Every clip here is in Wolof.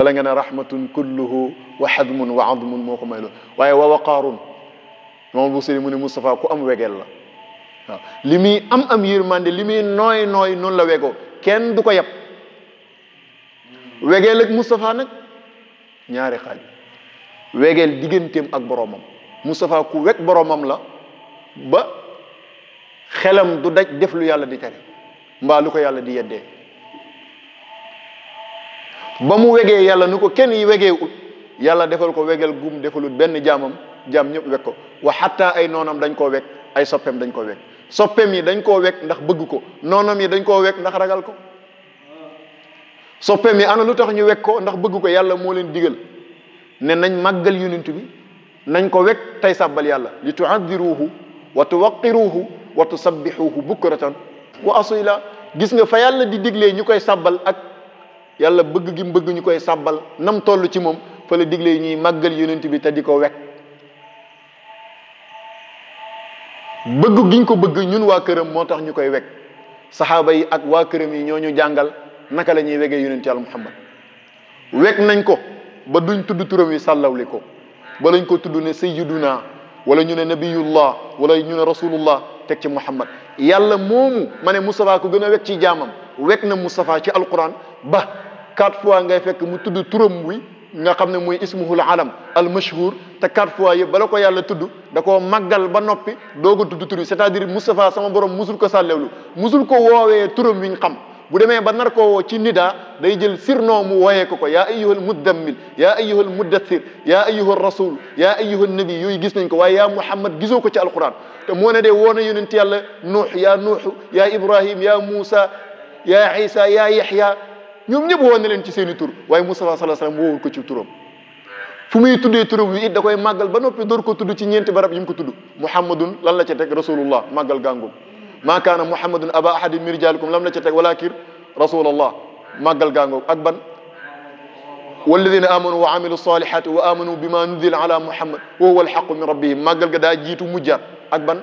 la nga ne rahmatun kulluhu wa hadmun wa admun moo ko may loolu waaye wa waqaarun moom bu sëri mu ne Moustapha ku am wegeel la waaw li muy am yërmande li muy nooy noonu la wegoo kenn du ko yab wegeel ak Moustapha nag ñaari xaaj wegeel digganteem ak boroomam Moustapha ku weg boroomam la ba xelam du daj def lu yàlla di tere mbaa lu ko yàlla di yeddee ba mu wegee yàlla nu ko kenn yi wegee ut yàlla defal ko wegeel gum defalut benn jaam ñëpp weg ko wa xatta ay noonam dañ koo weg ay soppeem dañ koo weg soppeem yi dañ koo weg ndax bëgg ko noonam yi dañ koo weg ndax ragal ko soppeem yi ana lu tax ñu weg ko ndax bëgg ko yàlla moo leen digal ne nañ màggal yonent bi nañ ko weg tey sàbbal yàlla li tuaddiruhu wa tuwaqiruhu wa tusabbihuhu bukratan wa asila gis nga fa yàlla di diglee ñu koy sàbbal ak yàlla bëgg gi mu bëgg ñu koy sàbbal nam toll ci moom fa la diglee ñuy màggal yonent bi te di ko weg bëgg giñ ko bëgg ñun waa këram moo tax ñu koy weg saxaaba yi ak waa këram yi ñoo ñu jàngal naka la ñuy wegee yonent yàlla Muhammad weg nañ ko ba duñ tudd turam yi sàllawli ko ba lañ ko tudd ne sayyiduna wala ñu ne nabiyullah wala ñu ne rasulullah teg ci Muhammad yàlla moomu ma ne Moustapha ko gën a weg ci jaamam weg na Moustapha ci alquran ba 4 fois ngay fekk mu tudd turam wi nga xam ne mooy ismuhul alam al mashhur te 4 fois yëpp bala ko yàlla tudd da koo màggal ba noppi doog a tudd tur yi c'est-à-dire Moustapha sama borom musul ko sàllewlu musul ko woowee turam wi ñu xam bu demee ba nar koo woo ci nida day jël sirnoo mu wooyee ko yaa ayyuhal muddammil yaa ayyuhal muddathir yaa ayyuhal rasul yaa ayyuhan nabi yooyu gis nañ ko waaye yaa Muhammad gisoo ko ci alquran te moo ne de woo na yonent yàlla nuux yaa Ibrahim yaa Moussa yaa Isa yaa Yaxya ñoom ñëpp woo na leen ci seen i tur waaye Mustafa sallallahu alayhi wasallam woowul ko ci turam fu muy tuddee turam wi it da koy màggal ba noppi door ko tudd ci ñeenti barab yi mu ko tudd Muhammadun lan la ca teg rasulullah màggal gàngum maa kaana Muhammadun aba ahadin min rijalikum lam la ca teg walakin rasulallah màggal gàngum ak ban walladina amanu wa amilu salihati wa amanu bima nuzila ala Muhammad wa huwa alhaqu min rabbihim màggal ga daa jiitu mujjaat ak ban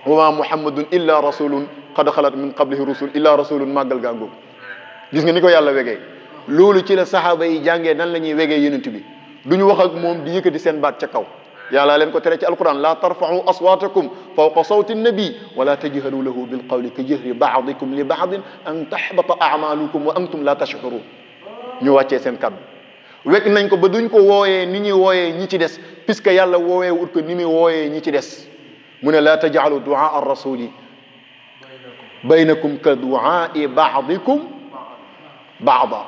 wa ma Muhammadun illa rasulun qad xalat min qablihi rusul illa rasulun màggal gàngum gis nga ni ko yàlla wegee loolu ci la saxaaba yi jàngee nan la ñuy wegee yonent bi duñu wax ak moom di yëkkati seen baat ca kaw yàlla leen ko tere ci alquran la tarfa'u aswatakum fawqa sawti nabi wala tajharu lahu bil qawli ka jahri ba'dikum li ba'din an tahbata a'malukum wa antum la tash'urun ñu wàccee seen kaddu wekk nañ ko ba duñ ko wooyee ni ñuy wooyee ñi ci des puisque yàlla woowee wut ko ni muy wooyee ñi ci des mu ne la taj'alu du'a ar-rasuli baynakum ka du'a'i ba'dikum ba'da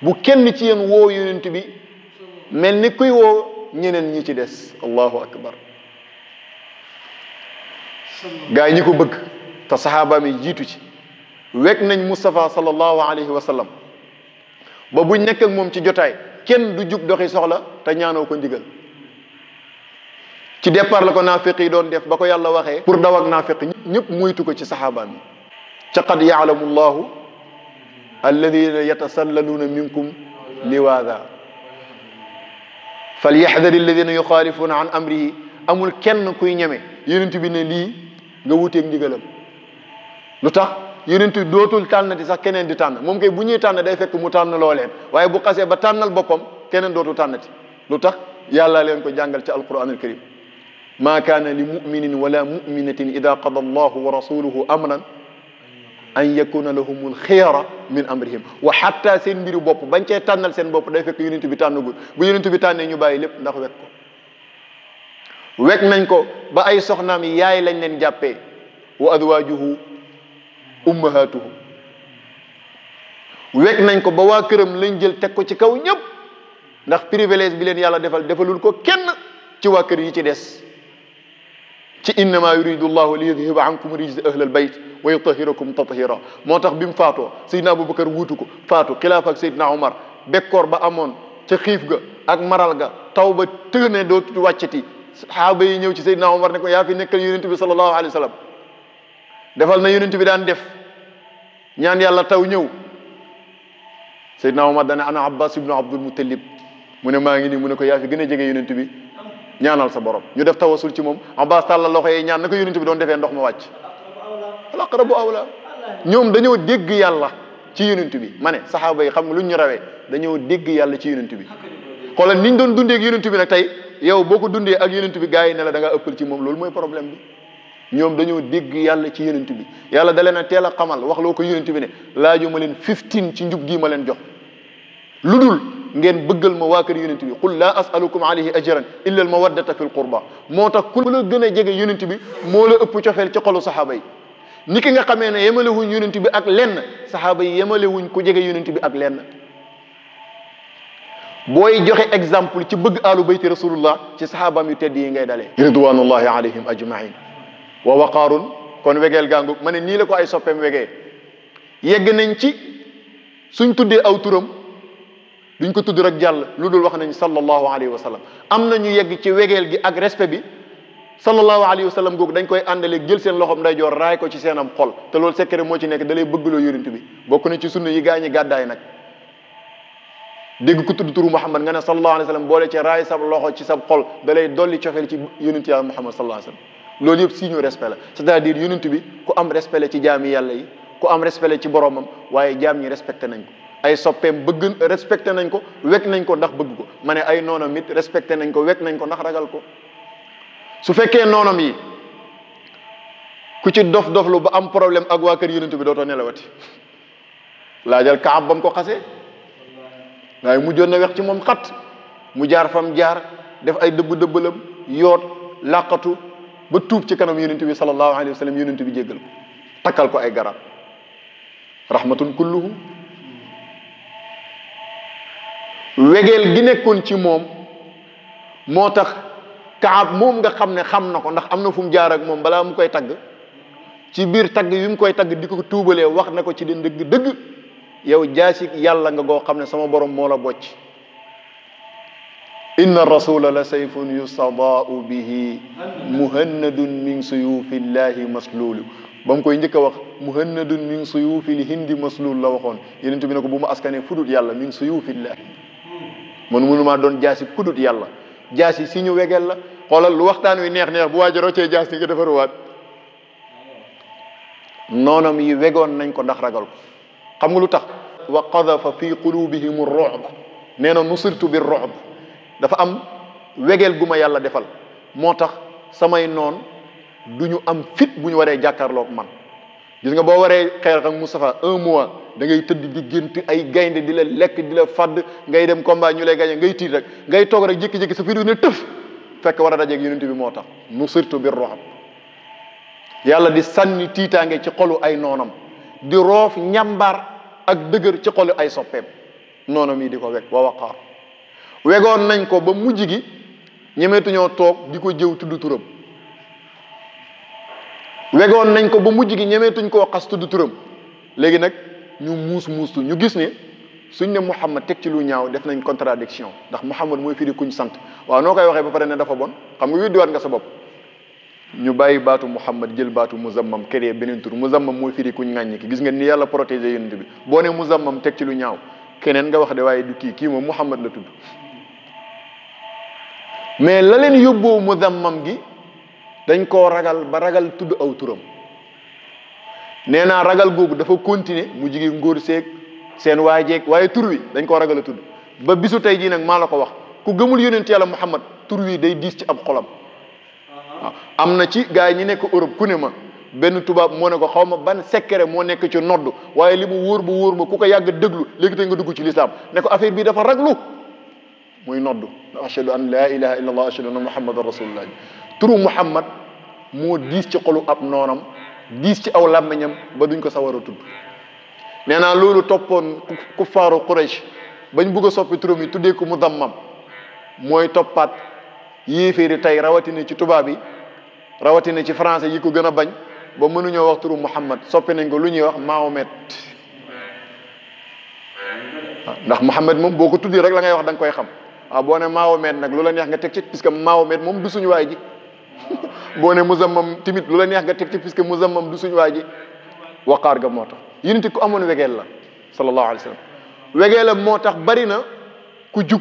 bu kenn ci yéen woo yonent bi mel ni kuy woo ñeneen ñi ci des allahu akbar gaa yi ñi ko bëgg te saxaaba mi jiitu ci wekk nañ Moustapha sallallahu alayhi wa sallam ba buñ nekk ak moom ci jotaay kenn du jug doxi soxla te ñaanoo ko ndigal ci départ la ko naafiq yi doon def ba ko yàlla waxee pour daw ak naafiq ñëpp moytu ko ci saxaaba mi ca qad ya'lamu llahu alladina yatasallaluuna minkum liwaada falyahdari alladina yuxaalifuna an amrihi amul kenn kuy ñeme yonent bi ne lii nga wuteeg ndigalam lu tax yonent bi dootul tànnati sax keneen di tànn moom kay bu ñuy tànn day fekk mu tànn loo leen waaye bu xasee ba tànnal boppam keneen dootul tànnati lu tax yàlla leen ko jàngal ci alquran alkarim ma kaana li muminin wala muminatin ida qada allahu wa rasuluhu amran an yakuna lahumul xiyara min amrihim wa hatta seen mbiru bopp bañ cee tànnal seen bopp day fekk yonent bi tànnagul bu yonent bi tànnee ñu bàyyi lépp ndax wekk ko wekk nañ ko ba ay soxnaam yi yaay lañ leen jàppee wa azwajuhu ummahatuhum wekk nañ ko ba waa këram lañ jël teg ko ci kaw ñëpp ndax privilège bi leen yàlla defalul ko kenn ci waa kër yi ci des ci innama yuridu llahu li yudhiba ankum rijsa ahlal bayt wa yutahhirakum tathira moo tax bi mu faatoo Seydina Aboubacar wuutu ko faatu xilaaf ak Seydina Omar bekkoor ba amoon ca xiif ga ak maral ga taw ba tëgane dootu wàccati sahaaba yi ñëw ci Seydina Omar ne ko yaa fi nekkal yonent bi sallallahu alayhi wa sallam defal na yonent bi daan def ñaan yàlla taw ñëw Seydina Omar dane ana Abbas ibnu Abdul Muttalib mu ne maa ngi nii mu ne ko yaa fi gën a jege yonent bi ñaanal sa borom ñu def tawasul ci moom Abbas tàllal loxo yi ñaan na ko yonent bi doon defee ndox ma wàcc al aqrabu awla ñoom dañoo dégg yàlla ci yonent bi ma ne saxaaba yi xam nga lu ñu rawee dañoo dégg yàlla ci yonent bi xoolal niñ doon dundee ak yonent bi nag tey yow boo ko dundee ak yonent bi gars yi ne la da ngaa ëppal ci moom loolu mooy problème bi ñoom dañoo dégg yàlla ci yonent bi yàlla da leen a teel a xamal wax loo ko yonent bi ne laaju ma leen 15 ci njub gii ma leen jox lu dul ngeen bëggal ma waa kër yonent bi qul laa asalukum alayhi ajran illa al mawaddata fi l qurba moo tax ku la gën a jege yonent bi moo la ëpp cofeel ci xolu saxaaba yi ni ki nga xamee ne yemale wuñ yonent bi ak lenn saxaaba yi yemale wuñ ku jege yonent bi ak lenn booy joxe exemple ci bëgg alu bayti rasulullah ci saxaabaam yu tedd yi ngay dalee ridwanullahi alayhim ajmain wa waqaarun kon wegeel gàngu ma ne nii la ko ay soppeem wegee yegg nañ ci suñ tuddee aw turam duñ ko tudd rek jàll lu dul wax nañ sallallahu alayhi wa sallam am na ñu yegg ci wegeel gi ak respect bi sallallahu alayhi wa sallam googu dañ koy àndale jël seen loxoom ndeyjoor raay ko ci seenam xol te loolu secret moo ci nekk da lay bëggloo yonent bi bokk na ci sunna yi gaañi gàddaay nag dégg ko tudd turu Muhammad nga ne sallallahu alayhi wa sallam boole ci raay sab loxo ci sab xol da lay dolli cofeel ci yonent yàlla Muhammad sallallahu alayhi wa sallam loolu yëpp signe respect la c'est-à-dire yonent bi ku am respect la ci jaami yàlla yi ku am respect la ci boromam waaye jaam ñi respecté nañ ko ay soppeem bëgg respecté nañ ko wekk nañ ko ndax bëgg ko ma ne ay noonam it respecté nañ ko wekk nañ ko ndax ragal ko su fekkee noonam yi ku ci dof lu ba am problème ak waa kër yonent bi dootoo nelawati laajal Kaab ba mu ko xasee waaye mujjoon na wex ci moom xat mu jaar fam jaar def ay dëbb-dëbbalam yoot làqatu ba tuub ci kanam yonent bi sallallahu alayhi wa sallam yonent bi jéggal ko takkal ko ay garab rahmatun kulluhu wegeel gi nekkoon ci moom moo tax Kaab moom nga xam ne xam na ko ndax am na fu mu jaar ak moom balaa mu koy tagg ci biir tagg yi mu koy tagg di ko tuubalee wax na ko ci di dëgg yow jaasi yàlla nga goo xam ne sama borom moo la bocc inna rasula la sayfun yustadaau bihi muhannadun min suyufillahi maslulu ba mu koy njëkk a wax muhannadun min suyufil hindi maslul la waxoon yonent bi ne ko bu ma askanee fudut yàlla min suyufillahi man mënumaa doon jaasi kudut yàlla jaasi si ñu wegeel la xoolal lu waxtaan wi neex bu waajo roccee jaas ni nga defaruwaat noonam yi wegoon nañ ko ndax ragal ko xam nga lu tax wa qadafa fi qulubihim ar-ru'b nee na nusirtu bir ru'b dafa am wegeel gu ma yàlla defal moo tax samay noon du ñu am fit bu ñu waree jàkkaarloog man gis nga boo waree xeex ak Moustapha 1 mois da ngay tëdd di gént ay gaynde di la lekk di la fadd ngay dem combat ñu lay gañe ngay tiit rek ngay toog rek jékki-jékki sa fi du ne tëf fekk war a dajeeg yonent bi moo tax nusirtu bir ru'b yàlla di sànni tiitaange ci xolu ay noonam di roof ñambar ak dëgër ci xolu ay soppeem noonam yi di ko weg wa waqaar wegoon nañ ko ba mujj gi ñemeetuñoo toog di ko jëw tudd turam wegoon nañ ko ba mujj gi ñemeetuñ koo xas tudd turam léegi nag ñu muustu ñu gis ne suñ ne Muhammad teg ci lu ñaaw def nañ contradiction ndax Muhammad mooy firi kuñ sant waaw noo koy waxee ba pare ne dafa bon xam nga weddiwaat nga sa bopp ñu bàyyi baatu Muhammad jël baatu muzammam créé beneen tur muzammam mooy firi kuñ ŋàññi ki gis nga ni yàlla protégé yonent bi boo ne muzammam teg ci lu ñaaw keneen nga wax de waaye du kii moom Muhammad la tudd mais la leen yóbboo muzammam gi dañ koo ragal ba ragal tudd aw turam nee naa ragal googu dafa continuer mu jigi ngóor seeg seen waajeeg waaye tur wi dañ koo ragal a tudd ba bisu tey jii nag maa la ko wax ku gëmul yonent yàlla Muhammad tur wi day diis ci ab xolam waaw am na ci gars yi ñi nekk Europe ku ne ma benn tubaab moo ne ko xaw ma ban secret moo nekk ci nodd waaye li mu wóor ba ku ko yàgg déglu léegi tey nga dugg ci lislaam ne ko affaire bi dafa raglu muy nodd ashhadu an la ilaha illa allah ashhadu anna muhammadan rasulullah turu Muhammad moo diis ci xolu ab noonam diis ci aw làmmiñam ba duñ ko sawar a tudd nee naa loolu toppoon kuffaaru Quraysh bañ bugg a soppi turam yi tuddee ko mudammam mooy toppaat yéeféeri tey rawatina ci tubaab yi rawatina ci français yi ko gën a bañ ba mënuñoo wax turu Muhammad soppi nañ ko lu ñuy wax Mahomet ndax Muhammad moom boo ko tuddee rek la ngay wax da nga koy xam waaw boo ne Mahomet nag lu la neex nga teg ci puisque Mahomet moom du suñu waay ji boo ne muzammam timit lu la neex nga teg ci puisque muzammam du suñu waay ji waqaar ga moo tax yonent ku amoon wegeel la sallallahu alayhi wa sallam wegeelam moo tax bari na ku jug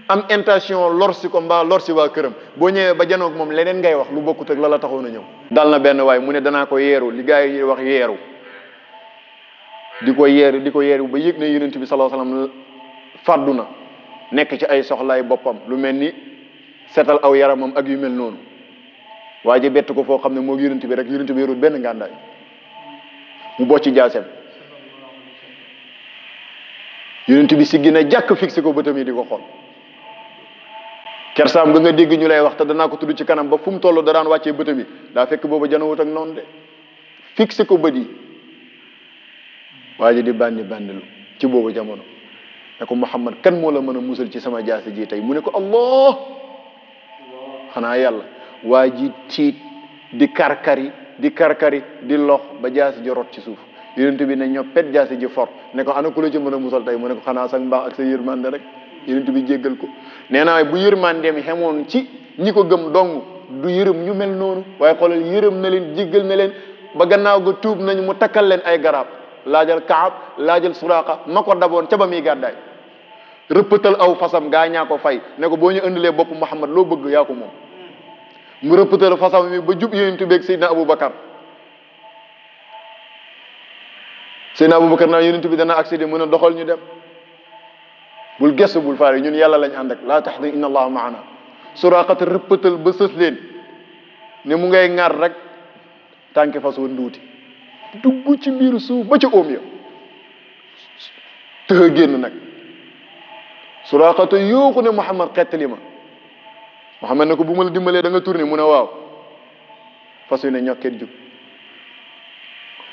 am intention lor si ko mbaa lor si waa këram boo ñëwee ba janoog moom leneen ngay wax lu bokkut ak la la taxoon a ñëw dal na benn waay mu ne danaa ko yeeru li gars yi wax yeeru di ko yeer ba yëg ne yonent bi sallallahu alayhi wasallam fàddu na nekk ci ay soxlaay boppam lu mel ni seetal aw yaramam ak yu mel noonu waa ji bett ko foo xam ne moo yonent bi rek yonent bi yorul benn ngàndaay mu bocci jaaseem yonent bi siggi na jàkk fixé ko bëtam yi di ko xool kersaam nga dégg ñu lay wax te danaa ko tudd ci kanam ba fu mu toll da daan wàccee bëtam yi daa fekk booba janawut ak noonu de fixé ko bët yi waa ji di bàndilu ci boobu jamono ne ko Muhammad kan moo la mën a musal ci sama jaasi ji tey mu ne ko Allah xanaa yàlla waa ji tiit di karkari di lox ba jaasi ji rot ci suuf yonent bi ne ñoppet jaasi ji for ne ko ana ku la ci mën a musal tey mu ne ko xanaa sax mbaax ak sa yërmande rek yonent bi jéggal ko nee naa bu yërmandeem xemoon ci ñi ko gëm dong du yërëm ñu mel noonu waaye xoolal yërëm na leen jéggal na leen ba gannaaw ga tuub nañ mu takkal leen ay garab laajal Kaab laajal Suraaqa ma ko daboon ca ba muy gàddaay rëppatal aw fasam gaa ñaa ko fay ne ko boo ñu indilee bopp Muhammad loo bëgg yaa ko moom mu rëppatal fasam mi ba jub yonent bi ak Seydina Aboubacar naa yonent bi dana accéder mën a doxal ñu dem bul gestu bul faale ñun yàlla lañ ànd ak laa tahzan inna allaha maana Suraaqa rëppatal ba sës leen ne mu ngay ŋar rek tànki fas wa nduuti dugg ci biir suuf ba ca óom ya tëx génn nag Suraaqa yooku ne Muhammad xettali ma Muhammad ne ko bu ma la dimbalee da nga tourné mu ne waaw fas yu ne ñokket jug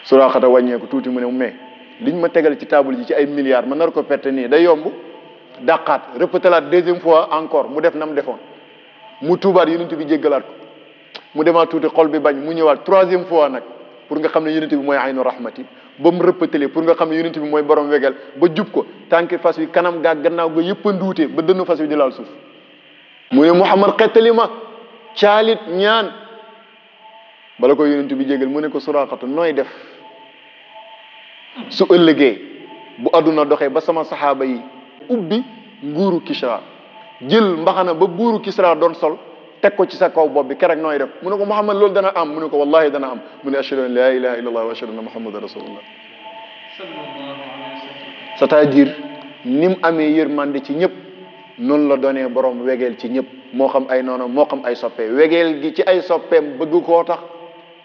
Suraaqa wàññeeku tuuti mu ne mais liñ ma tegal ci table ji ci ay milliards ma nar ko perte nii day yomb dàqaat répétalaat deuxième fois encore mu def nam defoon mu tuubaat yonent bi jéggalaat ko mu demaat tuuti xol bi bañ mu ñëwaat troisième fois nag pour nga xam ne yonent bi mooy aynu rahmati ba mu rëppatalee pour nga xam ne yonent bi mooy borom wegel ba jub ko tànki fas wi kanam gaa gannaaw ga yëpp a nduute ba dënnu fas wi di laal suuf mu ne Muhammad xettali ma caalit ñaan bala ko yonent bi jégal mu ne ko Suraaqa nooy def su ëllëgee bu àdduna doxee ba sama saxaaba yi ubbi nguuru Kisra jël mbaxana ba buuru Kisra doon sol teg ko ci sa kaw bopp bi kerek nooy def mu ne ko Muhammad loolu dana am mu ne ko wallahi dana am mu ne ashhadu an la ilaha illallah wa ashhadu anna muhammadan rasulullah c'est-à-dire ni mu amee yërmande ci ñëpp noonu la doonee borom wegeel ci ñëpp moo xam ay noonam moo xam ay soppee wegeel gi ci ay soppeem bëgg koo tax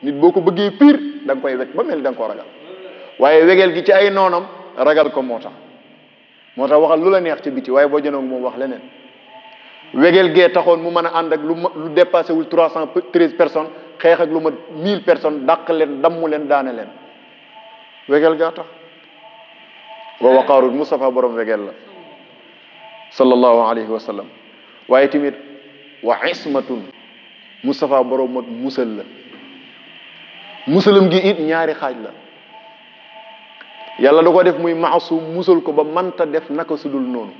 nit boo ko bëggee pire da nga koy weg ba mel da nga koo ragal waaye wegeel gi ci ay noonam ragal ko moo tax waxal lu la neex ci biti waaye boo jënoog moom wax leneen wegeel gee taxoon mu mën a ànd ak lu dépassé wul 313 personnes xeex ak lu ma 1000 personnes dàq leen dammu leen daane leen wegeel gaa tax wa waqaarul Mustafa borom wegeel la sallallahu alayhi wa sallam waaye tamit wa ismatun Mustafa borom ak musal la musalam gi it ñaari xaaj la yàlla da ko def muy maasum musal ko ba manta def naka sudul noonu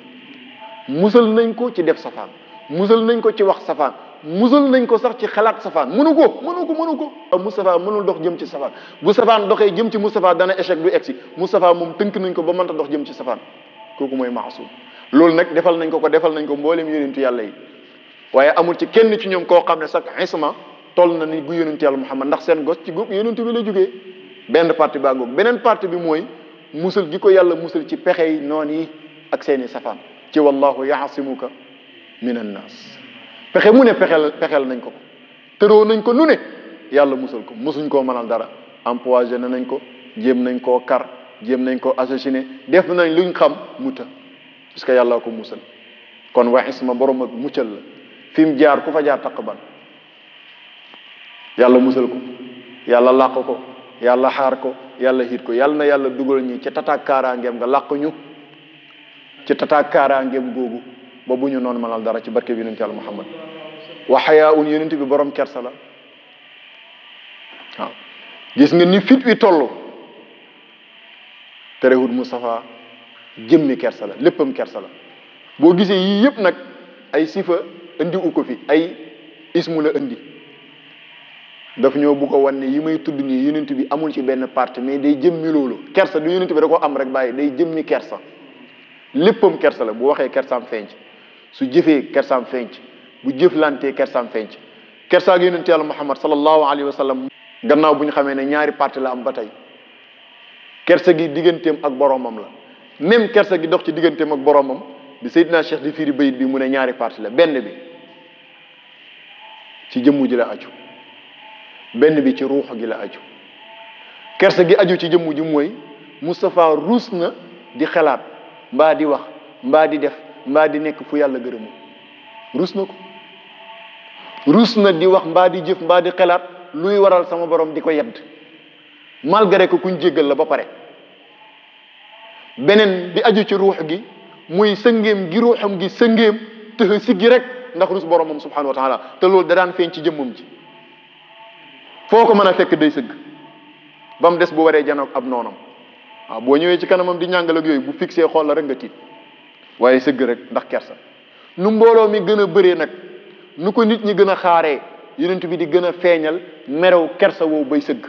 musal nañ ko ci def safaan musal nañ ko ci wax safaan musal nañ ko sax ci xalaat safaan mënu ko Moustapha mënul dox jëm ci safaan bu safaan doxee jëm ci Moustapha dana échec du egsi Moustapha moom tënk nañ ko ba mënta dox jëm ci safaan kooku mooy maasum loolu nag defal nañ ko mboolem yonentu yàlla yi waaye amul ci kenn ci ñoom koo xam ne sax isma toll na ni gu yonentu yàlla Muhammad ndax seen gos ci góog yonentu bi la jógee benn parti baa ngoog beneen parti bi mooy musal gi ko yàlla musal ci pexe yi noon yi ak seeni safaan ci wallahu yaasimuka min annaas pexe mu ne pexeel nañ ko tëroo nañ ko nu ne yàlla musal ko musuñ koo mënal dara empoisonné nañ ko jéem nañ koo kar jéem nañ koo assassiné def nañ luñ xam muta parce que yàlla ko musal kon wa isma borom ak muccal la fi mu jaar ku fa jaar taqban yàlla musal ko yàlla làq ko yàlla xaar ko yàlla xiit ko yàlla na yàlla dugal ñi ci tataak kaaraangeem nga làq ñu ci tataak kaaraangeem googu ba bu ñu noonu mënal dara ci barke bi yonent yàlla Muhammad wa xayaa un yonent bi borom kersa la waaw gis nga ni fit wi toll terewul Mustafa jëmmi kersa la léppam kersa la boo gisee yii yëpp nag ay sifa indi u ko fi ay ismu la indi daf ñoo bu ko wan ne yi may tudd nii yonent bi amul ci benn partie mais day jëmmi loolu kersa du yonent bi da ko am rek bàyyi day jëmmi kersa léppam kersa la bu waxee kersaam fenc su jëfee kersaam fenc bu jëflantee kersaam fenc kersaa gi yonent yàlla Muhammad sallallahu alayhi wa sallam gannaaw bu ñu xamee ne ñaari partie la am ba tey kersa gi digganteem ak boromam la. même kersa gi dox ci digganteem ak boromam bi Seydina Cheikh di firi bayit bi mu ne ñaari parti la. benn bi ci jëmmu ji la aju, benn bi ci ruux gi la aju. kersa gi aju ci jëmmu ji mooy Moustapha ruus na di xalaat mbaa di wax mbaa di def mbaa di nekk fu yàlla gërëmu. ruus na ko, ruus na di wax mbaa di jëf mbaa di xalaat luy waral sama borom di ko yedd malgré que kuñ jéggal la ba pare. beneen bi aju ci ruux gi muy sëngéem gi ruuxam gi sëngéem tëx siggi rek ndax rus boromam subhanahu wa taala. te loolu da daan feeñ ci jëmmam ji, foo ko mën a fekk day sëgg ba mu des bu waree janoog ab noonam. waaw boo ñëwee ci kanamam di ñàngal ak yooyu bu fixé xool la rek nga tiit, waaye sëgg rek ndax kersa. nu mbooloo mi gën a bëree nag, nu ko nit ñi gën a xaaree, yonent bi di gën a feeñal merew kersa woowu bay sëgg.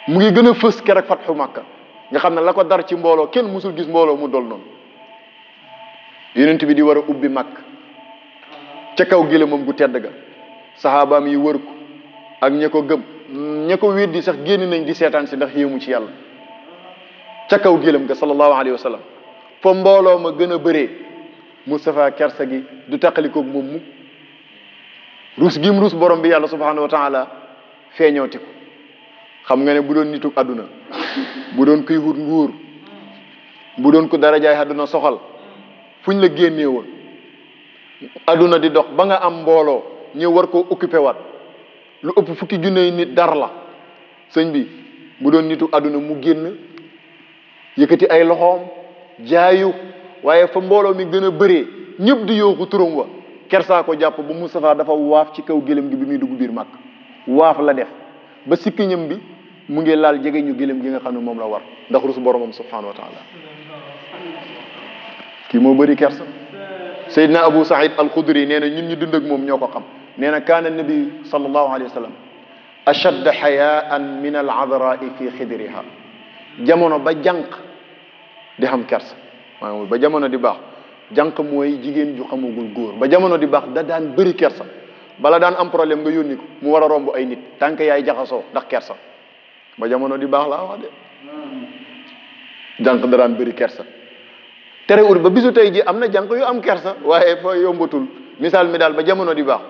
mu ngi gën a fës keroog fatxu Makka nga xam ne la ko dar ci mbooloo kenn musul gis mbooloo mu dol noonu. yonent bi di war a ubbi Makka ca kaw gëlëmam gu tedd ga, saxaabaam yi wër ko ak ña ko gëm, ña ko weddi sax génn nañ di seetaan si ndax yéemu ci yàlla. ca kaw gëlëm ga sallallahu alayhi wa sallam fa mbooloo ma gën a bëree, Moustapha kersa gi du taqalikoog moom mu ruus gim ruus borom bi yàlla subhanahu wa taala feeñooti ko. xam nga ne bu doon nituk àdduna, bu doon kuy wut nguur, bu doon ko darajaay àdduna soxal, fuñ la génnee woon àdduna di dox ba nga am mbooloo ñëw war koo occupé waat lu ëpp fukki junne nit dar la. sëñ bi bu doon nituk àdduna mu génn yëkkati ay loxoom jaayu, waaye fa mbooloo mi gën a bëree ñëpp di yooxu turam wa kersaa ko jàpp ba Moustapha dafa waaf ci kaw gëlëm gi bi muy dugg biir màkk. waaf la def ba sikkiñam bi mu ngi laal jege ñu gëlëm gi nga xam ne moom la war ndax rus boromam subhanahu wa taala. kii moo bëri kersa. Seydina Abu Saïd al-Khudri nee na ñun ñu dund ak moom ñoo ko xam. nee na kaana nabi sallallahu alayhi wa sallam ashadd xayaan min al-adrai fi xidriha. jamono ba jànq di xam kersa, maanaam ba jamono di baax, jànq mooy jigéen ju xamagul góor, ba jamono di baax da daan bëri kersa. bala daan am problème nga yónni ko mu war a romb ay nit tànk yaay jaxasoo ndax kersa. ba jamono di baax laa wax de, jànq da daan bëri kersa. terewul ba bisu tey ji am na jànq yu am kersa waaye fa yombatul. misaal mi daal ba jamono di baax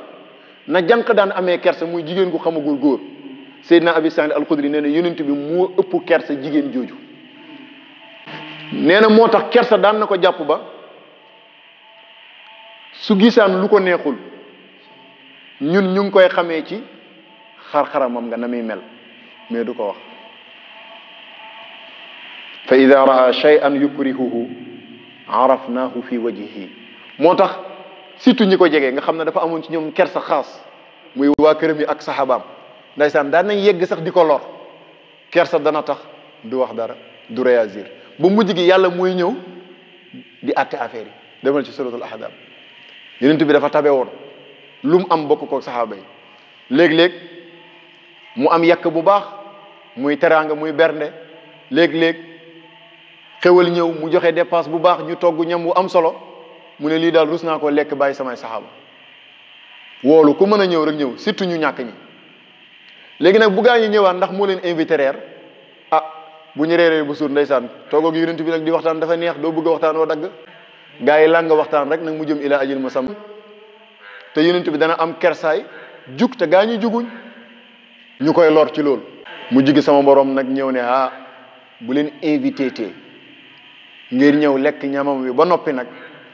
na jànq daan amee kersa muy jigéen gu xamagul góor. Seydina Abi Saïd al-Khudri nee na yonent bi moo ëpp kersa jigéen jooju. nee na moo tax kersa daan na ko jàpp ba su gisaan lu ko neexul ñun ñu ngi koy xamee ci xar-xaramam nga na muy mel mais du ko wax. fa ida raa shay'an yukrihuhu arafnahu fi wajhihi. moo tax surtout ñi ko jege nga xam ne dafa amoon ci ñoom kersa xaas muy waa këram yi ak saxaabaam ndaysaan daan nañ yegg sax di ko lor. kersa dana tax du wax dara, du réagir ba mujj gi yàlla mooy ñëw di àtte affaire yi. demal ci suratul ahzab, yonent bi dafa tabe woon lu mu am bokk ko saxaaba yi. léeg-léeg mu am yàq bu baax muy teraanga muy bernde, léeg-léeg xewal ñëw mu joxe dépense bu baax ñu togg ñam wu am solo mu ne lii daal rus naa ko lekk bàyyi samay saxaaba. woolu ku mën a ñëw rek ñëw, surtout ñu ñàkk ñi. léegi nag bu gaa ñi ñëwaat ndax moo leen invité reer, bu ñu reeree bu suur ndeysaan toog ak yonent bi nag di waxtaan dafa neex, doo bëgg a waxtaan woo dagg. gaa yi làng waxtaan rek nag mu jëm ila ajil musamma. te yonent bi dana am kersaay jug te gaa ñi juguñ ñu koy lor ci loolu. mu jigi sama borom nag ñëw ne bu leen invité tee ngeen ñëw lekk ñamam wi ba noppi nag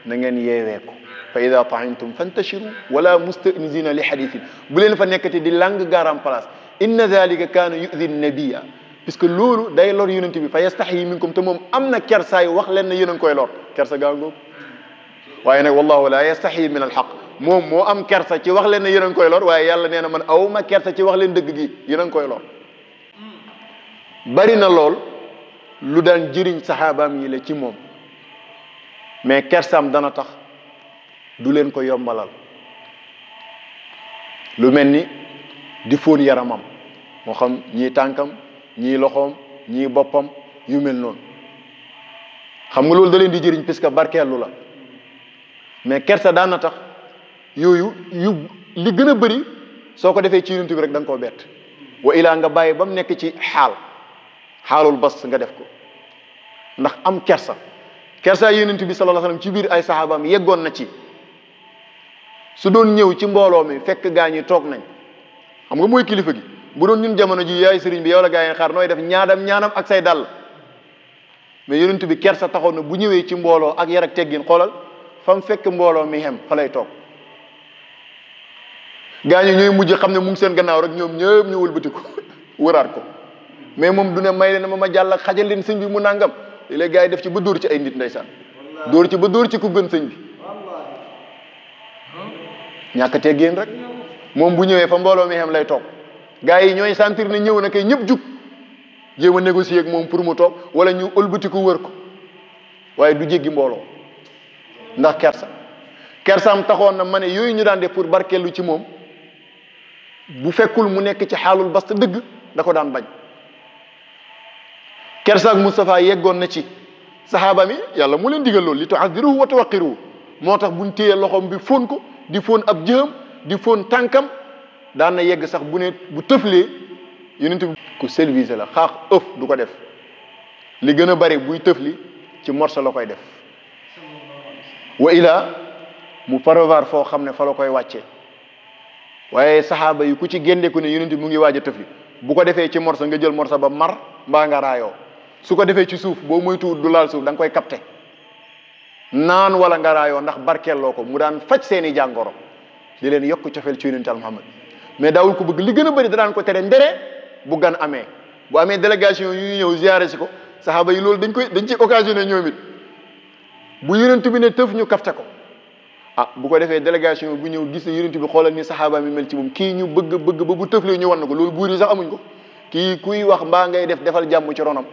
na ngeen yeewee ko. fa ida taimtum fantashiru wala mustanisina li hadithin. bu leen fa nekkati di lang garam place. inna dhalika kaana yu'di nabiyya, puisque loolu day lor yonent bi. fa yastaxyi minkum, te moom am na kersaay wax leen ne yéen a ngi koy lor. kersa gaa ngóob. waaye nag wallahu la yastaxyi min alxaq, moom moo am kersa ci wax leen ne yéen a ngi koy lor, waaye yàlla nee na man awma kersa ci wax leen dëgg gi yéen a ngi koy lor. bari na lool lu daan jëriñ saxaabaam yi la ci moom, mais kersaam dana tax du leen ko yombalal. lu mel ni di fóon yaramam, moo xam ñii tànkam ñii loxoom ñii boppam yu mel noonu. xam nga loolu da leen di jëriñ puisque barkeelu la, mais kersa daan na tax yooyu li gën a bëri soo ko defee ci yonent bi rek da nga koo bett. wa ilaa nga bàyyi ba mu nekk ci xaal xaalul bas nga def ko ndax am kersa yonent bi sallallahu alayhi wasallam ci biir ay saxaabaam yeggoon na ci su doon ñëw ci mbooloo mi fekk gaa ñi toog nañ xam nga mooy kilifa gi bu doon ñun jamono ji yaay sëriñ bi yow la gaa yi xaar nooy def ñaanam ak say dàll mais yonent bi kersa taxoon na bu ñëwee ci mbooloo ak yar ak teggin xoolal fa mu fekk mbooloo mi xem fa lay toog gaa ñi ñooy mujj xam ne mu ngi seen gannaaw rek ñoom ñëpp ñu wëlbatiku wëraat ko mais moom du ne may leen ma jàll xajal leen sëñ bi mu nangam léegi gaa yi def ci ba dóor ci ay nit ndeysaan dóor ci ba dóor ci ku gën sëñ bi ñàkk teggin rek moom bu ñëwee fa mbooloo mi xem lay toog gaa yi ñooy sentir ne ñëw na kay ñëpp jug jéem a négocier ak moom pour mu toog wala ñu ëlbatiku wër ko waaye du jéggi mbooloo ndax kersaam taxoon na ma ne yooyu ñu daan def pour barkeelu ci moom bu fekkul mu nekk ci xaalul bast dëgg da ko daan bañ kersaak Moustapha yeggoon na ci saxaaba mi yàlla mu leen digal loolu li tu'azziruhu wa tuwaqqiruhu moo tax buñ téyee loxoom bi fóon ko di fóon ab jëam di fóon tànkam daan na yegg sax bu ne bu tëflee yonent bi ku service la xaax ëf du ko def li gën a bari buy tëfli ci morso la koy def wa ilaa mu prévoir foo xam ne fa la koy wàccee waaye saxaaba yi ku ci génneeku ne yonent bi mu ngi waaj a tëfli bu ko defee ci morso nga jël morso ba mar mbaa nga raayoo su ko defee ci suuf boo moytuwul du laal suuf da nga koy capté naan wala nga raayoo ndax barkeeloo ko mu daan faj seeni jàngoro di leen yokk cofeel ci yonent Muhammad mais daawul ko bëgg li gën a bëri da daan ko tere ndere bu gan amee bu amee délégation yu ñëw ziyaare si ko saxaaba yi loolu dañ ci occasionné ñoom it bu yonent bi ne tëf ñu kafte ko bu ko defee délégation bu ñëw gis ne yonent bi xoolal ni saxaaba mi mel ci moom kii ñu bëgg ba bu tëflee ñu wan na ko loolu buur yi sax amuñ ko kii kuy wax mbaa ngay defal jàmm ci ronam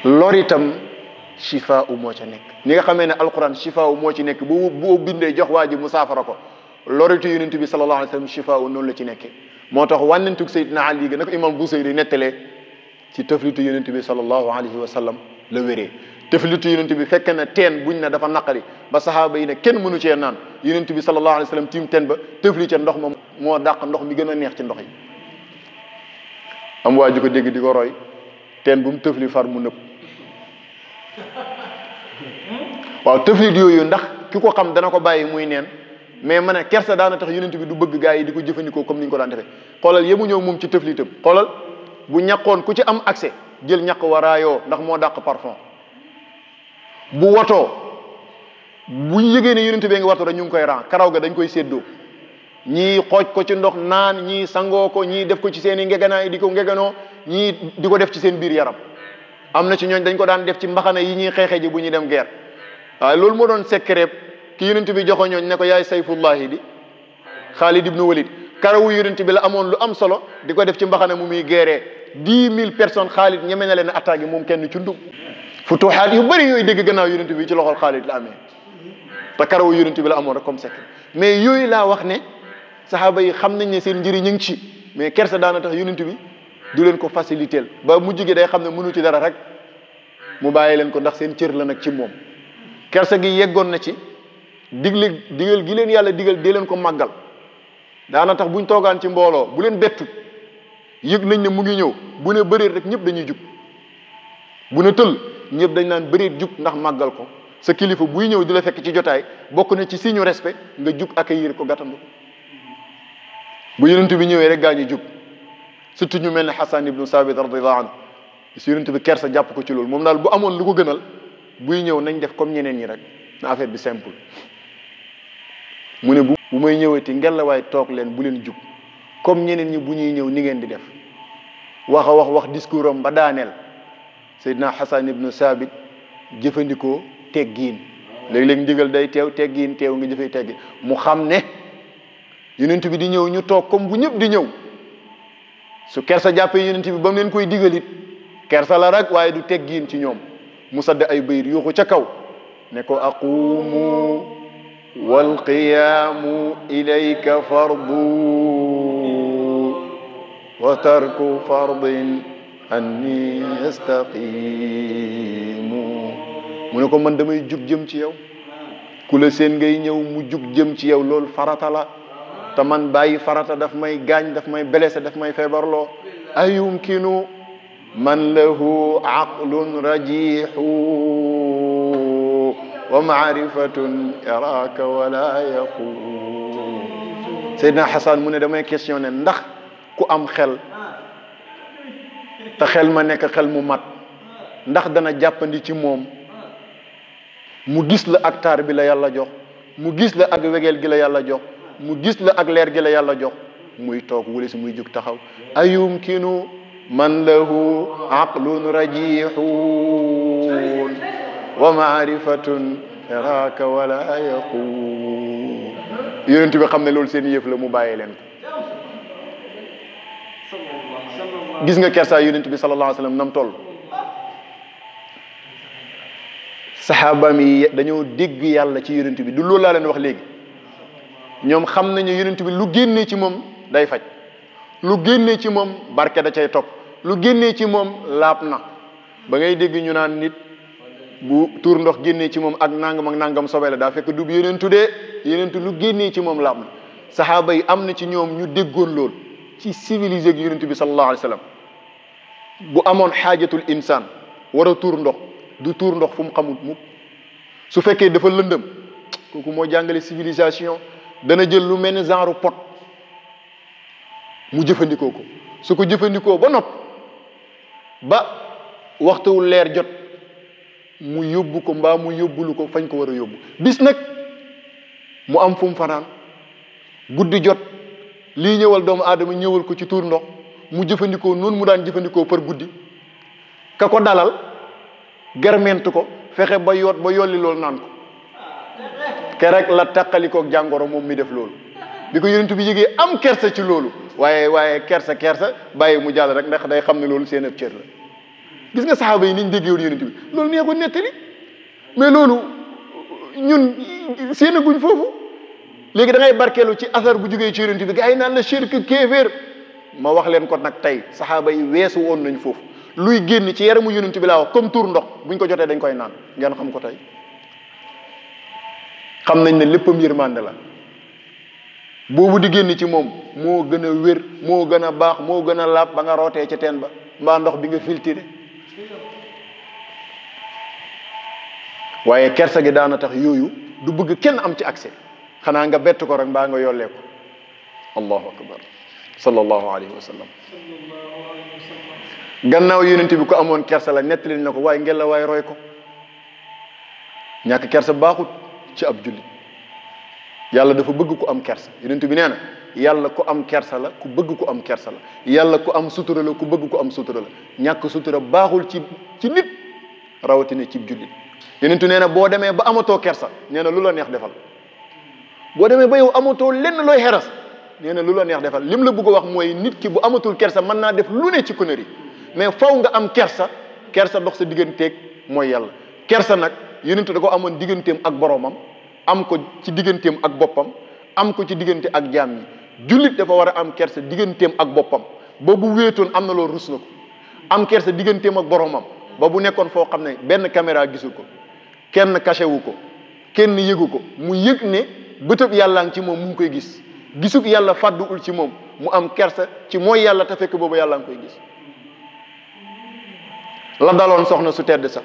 lor itam shifa u moo ca nekk ni nga xamee ne alquran shifa u moo ci nekk bu bindee jox waa ji mu saafara ko loritu yonent bi sallallahu alayhi wa sallam shifa u noonu la ci nekkee moo tax wànnentug Seydina Ali ga nako imam Busayri nettalee ci tëflitu yonent bi sallallahu alayhi wa sallam la wéree tëflitu yonent bi fekk na teen buñ ne dafa naqari ba saxaaba yi ne kenn mënu cee naan yonent bi sallallahu alayhi wa sallam tiim teen ba tëfli ca ndox moom moo dàq ndox mi gën a neex ci ndox yi am waa ji ko dégg di ko roy teen bu mu tëfli far mu nëpp waaw tëflit yooyu ndax ki ko xam dana ko bàyyi muy neen mais ma ne kersa daana tax yonent bi du bëgg gaa yi di ko jëfandikoo comme ni ñu ko daan defee xoolal yemu ñëw moom ci tëflitam xoolal bu ñaqoon ku ci am accès jël ñaq waraayoo ndax moo dàq parfum bu wotoo bu ñu yëgee ne yonent bee ngi watu rek ñu ngi koy ran karaw ga dañ koy séddoo ñii xooj ko ci ndox naan ñii sangoo ko ñii def ko ci seen i ngeganaay di ko ngeganoo ñii di ko def ci seen biir yaram am na ci ñooñ dañ ko daan def ci mbaxana yi ñuy xeexee ji bu ñuy dem guerre waaye loolu moo doon secret ki yonent bi joxo ñooñ ne ko yaay sayfullahi di Xaalid ibnu Walid karawu yonent bi la amoon lu am solo di ko def ci mbaxana mu muy guerre 10 000 personnes Xaalid ñeme na leen attaque moom kenn cundum futuhaat yu bëri yooyu dégg gannaaw yonent bi ci loxol Xaalid la amee te karawu yonent bi la amoon rek comme secret mais yooyu laa wax ne saxaaba yi xam nañ ne seen njëriñ ñu ngi ci mais kersa daana tax yonent bi du leen ko faciliter ba mujj gi day xam ne mënu ci dara rek mu bàyyi leen ko ndax seen cër la nag ci moom kersa gi yeggoon na ci digal gi leen yàlla digal dee leen ko màggal daana tax buñ toogaan ci mbooloo bu leen bettut yëg nañ ne mu ngi ñëw bu ne bëreet rek ñëpp dañuy jug bu ne tëll ñëpp dañ naan bëreet jug ndax màggal ko sa kilifa buy ñëw di la fekk ci jotaay bokk na ci signe respect nga jug accueillir ko gàttandu bu yonent bi ñëwee rek gaa ñu jug surtout ñu mel ne Hassan ibnu Sabit radiyallahu anhu si yonent bi kersa jàpp ko ci loolu moom daal bu amoon lu ko gënal buy ñëw nañ def comme ñeneen ñi rek na affaire bi simple mu ne bu may ñëwati ngelawaay toog leen bu leen jug comme ñeneen ñi bu ñuy ñëw ni ngeen di def wax discours am ba daaneel Seydina Hassan ibnu Sabit jëfandikoo teggiin léeg-léeg ndigal day teew teggiin teew nga jëfee teggiin mu xam ne yonent bi di ñëw ñu toog comme bu ñëpp di ñëw su kersa jàppee yonent bi ba mu leen koy digalit kersa la rek waaye du teggiin ci ñoom mu sadd ay bayit yuuxu ca kaw ne ko aqumu walqiyaamu ilayka fardu wa tarku fardin anni yastaqimu mu ne ko man damay jug jëm ci yow ku la seen ngay ñëw mu jug jëm ci yow loolu farata la te man bàyyi farata daf may gaañ daf may blessé daf may feebarloo ayumkinu man lahu aqlun rajixu wa maarifatun yaraka wala yaqu Seydina Xasan mu ne damay questionné ndax ku am xel te xel ma nekk xel mu mat ndax dana jàppandi ci moom mu gis la ak taar bi la yàlla jox mu gis la ak wegeel gi la yàlla jox mu gis la ak leer gi la yàlla jox muy toog wala si muy jóg taxaw ayumkinu man lahu aqlun rajixun wa maarifatun yaraka wala yaqul yonent bi xam ne loolu seen yëf la mu bàyyi leen ko gis nga kersa yonent bi sallallahu alayhi wa sallam nam toll saxaabaam yi dañoo dégg yàlla ci yonent bi du loolu laa leen wax léegi ñoom xam nañu yonent bi lu génnee ci moom day faj lu génnee ci moom barke da cay topp lu génnee ci moom laab na ba ngay dégg ñu naan nit bu tuur ndox génnee ci moom ak nangam sobe la daa fekk du yonentu de yonentu lu génnee ci moom laab na saxaaba yi am na ci ñoom ñu déggoon lool ci civilisé ak yonent bi sallallahu alayhi wa sallam bu amoon xaajatul insaan war a tuur ndox du tuur ndox fu mu xamul mu su fekkee dafa lëndëm kooku moo jàngale civilisation dana jël lu mel ni genre pot mu jëfandikoo ko su ko jëfandikoo ba nopp ba waxtuwul leer jot mu yóbbu ko mbaa mu yóbbulu ko fañ ko war a yóbbu bis nag mu am fu mu fanaan guddi jot lii ñëwal doomu aadama ñëwal ko ci tuur ndox mu jëfandikoo noonu mu daan jëfandikoo par guddi ka ko dalal germent ko fexe ba yoot ba yolli loolu naan ko kerek la taqalikook jàngoro moom mi def loolu bi ko yonent bi yëgee am kersa ci loolu waaye kersa bàyyi mu jàll rek ndax day xam ne loolu seen ab cër la gis nga saxaaba yi niñ déggee woon yonent bi loolu nee ko nettali mais loolu ñun seen guñ foofu léegi da ngay barkeelu ci asar bu jógee ci yonent bi gars yi naan la shirk kéeféer ma wax leen ko nag tey saxaaba yi weesu woon nañ foofu luy génn ci yaramu yonent bi laa wax comme tuur ndox buñ ko jotee dañ koy naan ngeen xam ko tey xam nañ ne léppam yërmande la boobu di génn ci moom moo gën a wér moo gën a baax moo gën a laab ba nga rootee ca teen ba mbaa ndox bi nga filtré waaye kersa gi daana tax yooyu du bëgg kenn am ci accès xanaa nga bett ko rek mbaa nga yollee ko allahu akbar sallallahu alayhi wa sallam gannaaw yonent bi ko amoon kersa la nettali na ko waaye ngel la waaye roy ko ñàkk kersa baaxut ci ab jullit yàlla dafa bëgg ku am kersa yonent bi nee na yàlla ku am kersa la ku bëgg ku am kersa la yàlla ku am sutura la ku bëgg ku am sutura la ñàkk sutura baaxul ci nit rawatina ci jullit yonent nee na boo demee ba amatoo kersa nee na lu la neex defal boo demee ba yow amatoo lenn looy xeras nee na lu la neex defal lim la bëgg a wax mooy nit ki bu amatul kersa mën naa def lu ne ci connerie mais faw nga am kersa dox sa digganteeg mooy yàlla kersa nag yonent da ko amoon digganteem ak boroomam am ko ci digganteem ak boppam am ko ci diggante ak jaam yi jullit dafa war a am kersa digganteem ak boppam ba bu wéetoon am na loolu rus na ko am kersa digganteem ak boroomam ba bu nekkoon foo xam ne benn caméra gisul ko kenn caché wu ko kenn yëgu ko mu yëg ne bëtëb yàlla ngi ci moom mu ngi koy gis gisug yàlla fàdduwul ci moom mu am kersa ci mooy yàlla te fekk boobu yàlla ngi koy gis la daloon soxna su tedd sax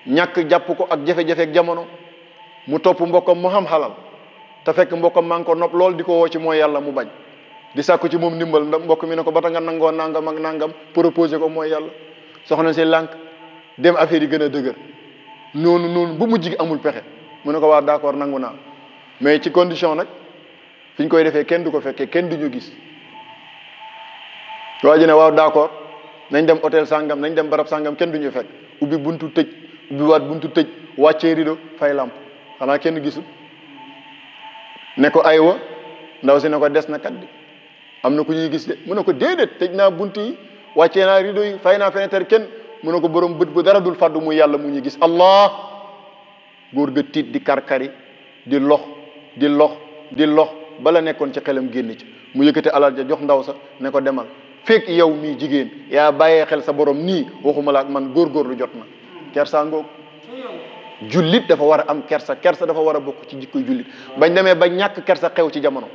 ñàkk jàpp ko ak jafe-jafeek jamono mu topp mbokkam mu xam xalal te fekk mbokkam maa ngi ko nopp lool di ko woo ci mooy yàlla mu bañ di sàkku ci moom ndimbal ndax mbokk mi ne ko bata nga nangoo nangam ak nangam proposé ko mooy yàlla soxna si lànk dem affaire yi gën a dëgër noonu bu mujj gi amul pexe mu ne ko waa d'accord nangu naa mais ci condition nag fi ñu koy defee kenn du ko fekkee kenn du ñu gis waa ji ne waaw d'accord nañ dem hôtel sangam nañ dem barab sangam kenn du ñu fekk ubbi buntu tëj ubbi waat buntu tëj wàccee rido fay lamp xanaa kenn gisul ne ko aywa ndaw si ne ko des na kat di am na ku ñuy gis de mu ne ko déedéet tëj naa bunt yi wàccee naa rido yi fay naa fenêtre kenn mu ne ko borom bët bu dara dul fàddu muy yàlla mu ñu gis allah góor ga tiit di karkari di lox bala nekkoon ci xelam génn ci mu yëkkate alal ja jox ndaw sa ne ko demal fekk yow mii jigéen yaa bàyyee xel sa borom nii waxuma la ak man góorgóorlu jot na kersa ngoog jullit dafa war a am kersa dafa war a bokk ci jikkoy jullit bañ demee ba ñàkk kersa xew ci jamono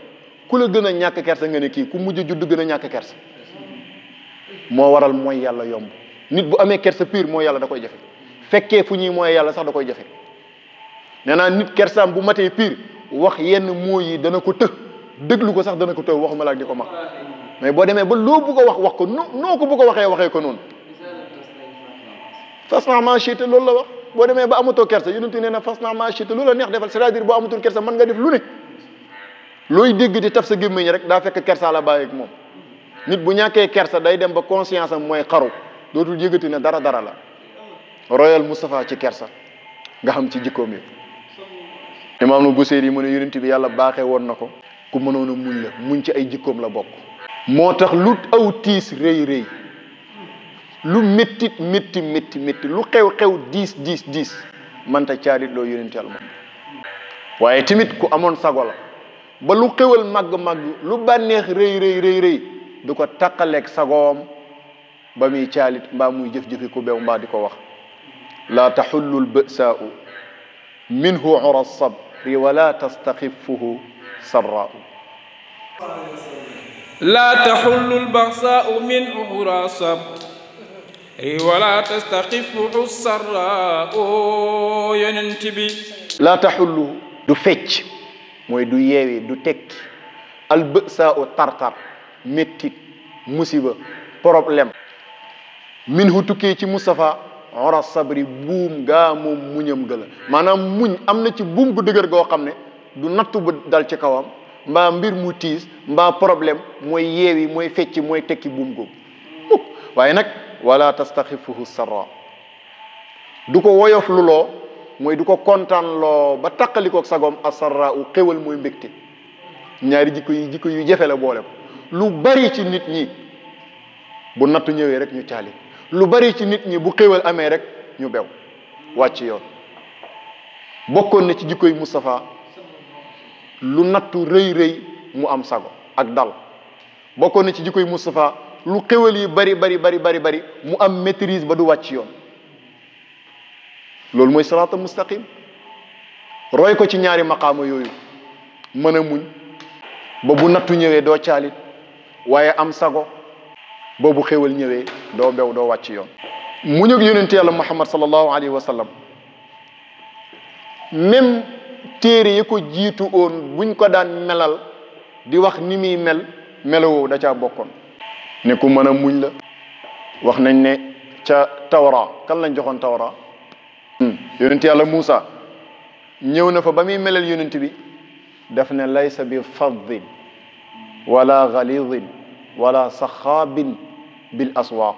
ku la gën a ñàkk kersa nga ne kii ku mujj judd gën a ñàkk kersa moo waral mooy yàlla yomb nit bu amee kersa pire mooy yàlla da koy jafe fekkee fu ñuy mooy yàlla sax da koy jafe nee naa nit kersaam bu matee pire wax yenn mooy yi dana ko të déglu ko sax dana ko të waxuma la ak di ko mag mais boo demee ba loo bëgg a wax ko noo ko bëgg a waxee ko noonu fas naa maa chité loolu la wax boo demee ba amatoo kersa yonent nee na fas naa maa chité loolu la neex defal c'est-à-dire boo amatul kersa mën nga def lu ne looy dégg di taf sa gémmiñ rek daa fekk kersa la bàyyi ak moom nit bu ñàkkee kersa day dem ba conscience am mooy xaru dootul yëgati ne dara la royal Moustapha ci kersa nga xam ci jikkoom yi imaam nu Buseyri yi mu ne yonent bi yàlla baaxee woon na ko ku mënoon a muñ la muñ ci ay jikkoom la bokk moo tax lu aw tiis rëy lu métti lu xew diis manta caalit loo yonent yàlla moom waaye tamit ku amoon sago la ba lu xewal màgg lu bànneex rëy du ko taqaleeg sagoom ba muy caalit mbaa muy jëf-jëfi ku beew mbaa di ko wax laa taxullu lbësaau minhu ura sabri wala tastaxifuhu sarraau laa taxullu lbasaau minhu ura sabri wala tastaxifuhu sarraau yonent bi laa taxullu du fecc mooy du yeewi du tekki albësaau tartar méttit musiba problème minhu tukkee ci Moustapha ora sabri buum gaa moom muñam ga la maanaam muñ am na ci buum gu dëgër goo xam ne du nattu bu dal ci kawam mbaa mbir mu tiis mbaa problème mooy yeewi mooy fecc mooy tekki buum googu mukk waaye nag wala tastaxifuhu sarra du ko woyof lu loo mooy du ko kontaan loo ba taqalikook sagoom asarra u xéwal mooy mbégte ñaari jikko yu jafe la boole ko lu bari ci nit ñi bu nattu ñëwee rek ñu caali lu bari ci nit ñi bu xéwal amee rek ñu bew wàcc yoon bokkoon na ci jikkoy Moustapha lu nattu rëy mu am sago ak dal bokkoon na ci jikkoy Moustapha lu xéwal yi bari mu am maîtrise ba du wàcc yoon loolu mooy siraatal mustaqim roy ko ci ñaari maqaama yooyu mën a muñ ba bu nattu ñëwee doo caalit waaye am sago boobu xéwal ñëwee doo bew doo wàcc yoon muñ ak yonent yàlla Muhammad sallallahu alayhi wa sallam même téere yi ko jiitu oon buñ ko daan melal di wax ni muy melowoo da caa bokkoon ne ku mën a muñ la wax nañ ne ca tawra kan lañ joxoon tawra yonent yàlla Muusa ñëw na fa ba muy melal yonent bi daf ne laysa bi faddin wala galidin wala saxaabin bil aswaaq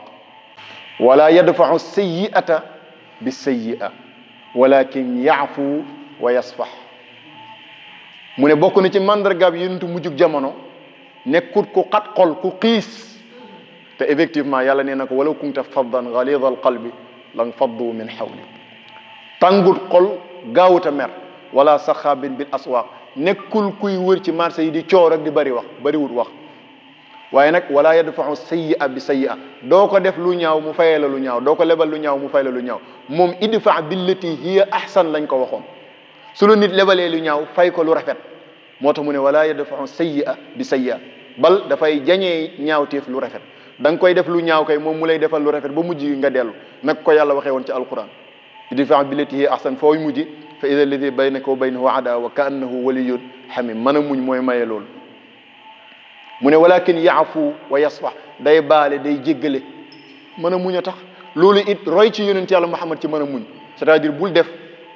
wala yadfau sayiata bi sayia walakin yaafu wa yasfax mu ne bokk na ci mandargaab yonentu mujjug jamono nekkut ku xat xol ku xiis te effectivement yàlla nee na ko walaw kunta faddan galida al qalbi lan faddu min xawli tàngut xol gaawuta mer wala saxaabin bil aswaaq nekkul kuy wër ci marché yi di coow rek di bariwut wax waaye nag wala yadfau sayyi'a bi sayyi'a doo ko def lu ñaaw mu fayee la lu ñaaw doo ko lebal lu ñaaw mu fay la lu ñaaw moom idfa billati hiya ahsan lañ ko waxoon su la nit lebalee lu ñaaw fay ko lu rafet moo tax mu ne wala yadfau sayyi'a bi sayyi'a bal dafay jañee ñaawteef lu rafet da nga koy def lu ñaaw kay moom mu lay defal lu rafet ba mujj nga dellu nag ko yàlla waxee woon ci alquran idfa billati hiya ahsan fooy mujj fa ida alladi baynaka wa baynahu adawa ka annahu waliyun hamim mën a muñ mooy maye loolu mu ne walakin yaafu wa yasfax day baale day jéggale mën a muñ a tax loolu it roy ci yonent yàlla Muhammad ci mën a muñ c'est-à-dire bul def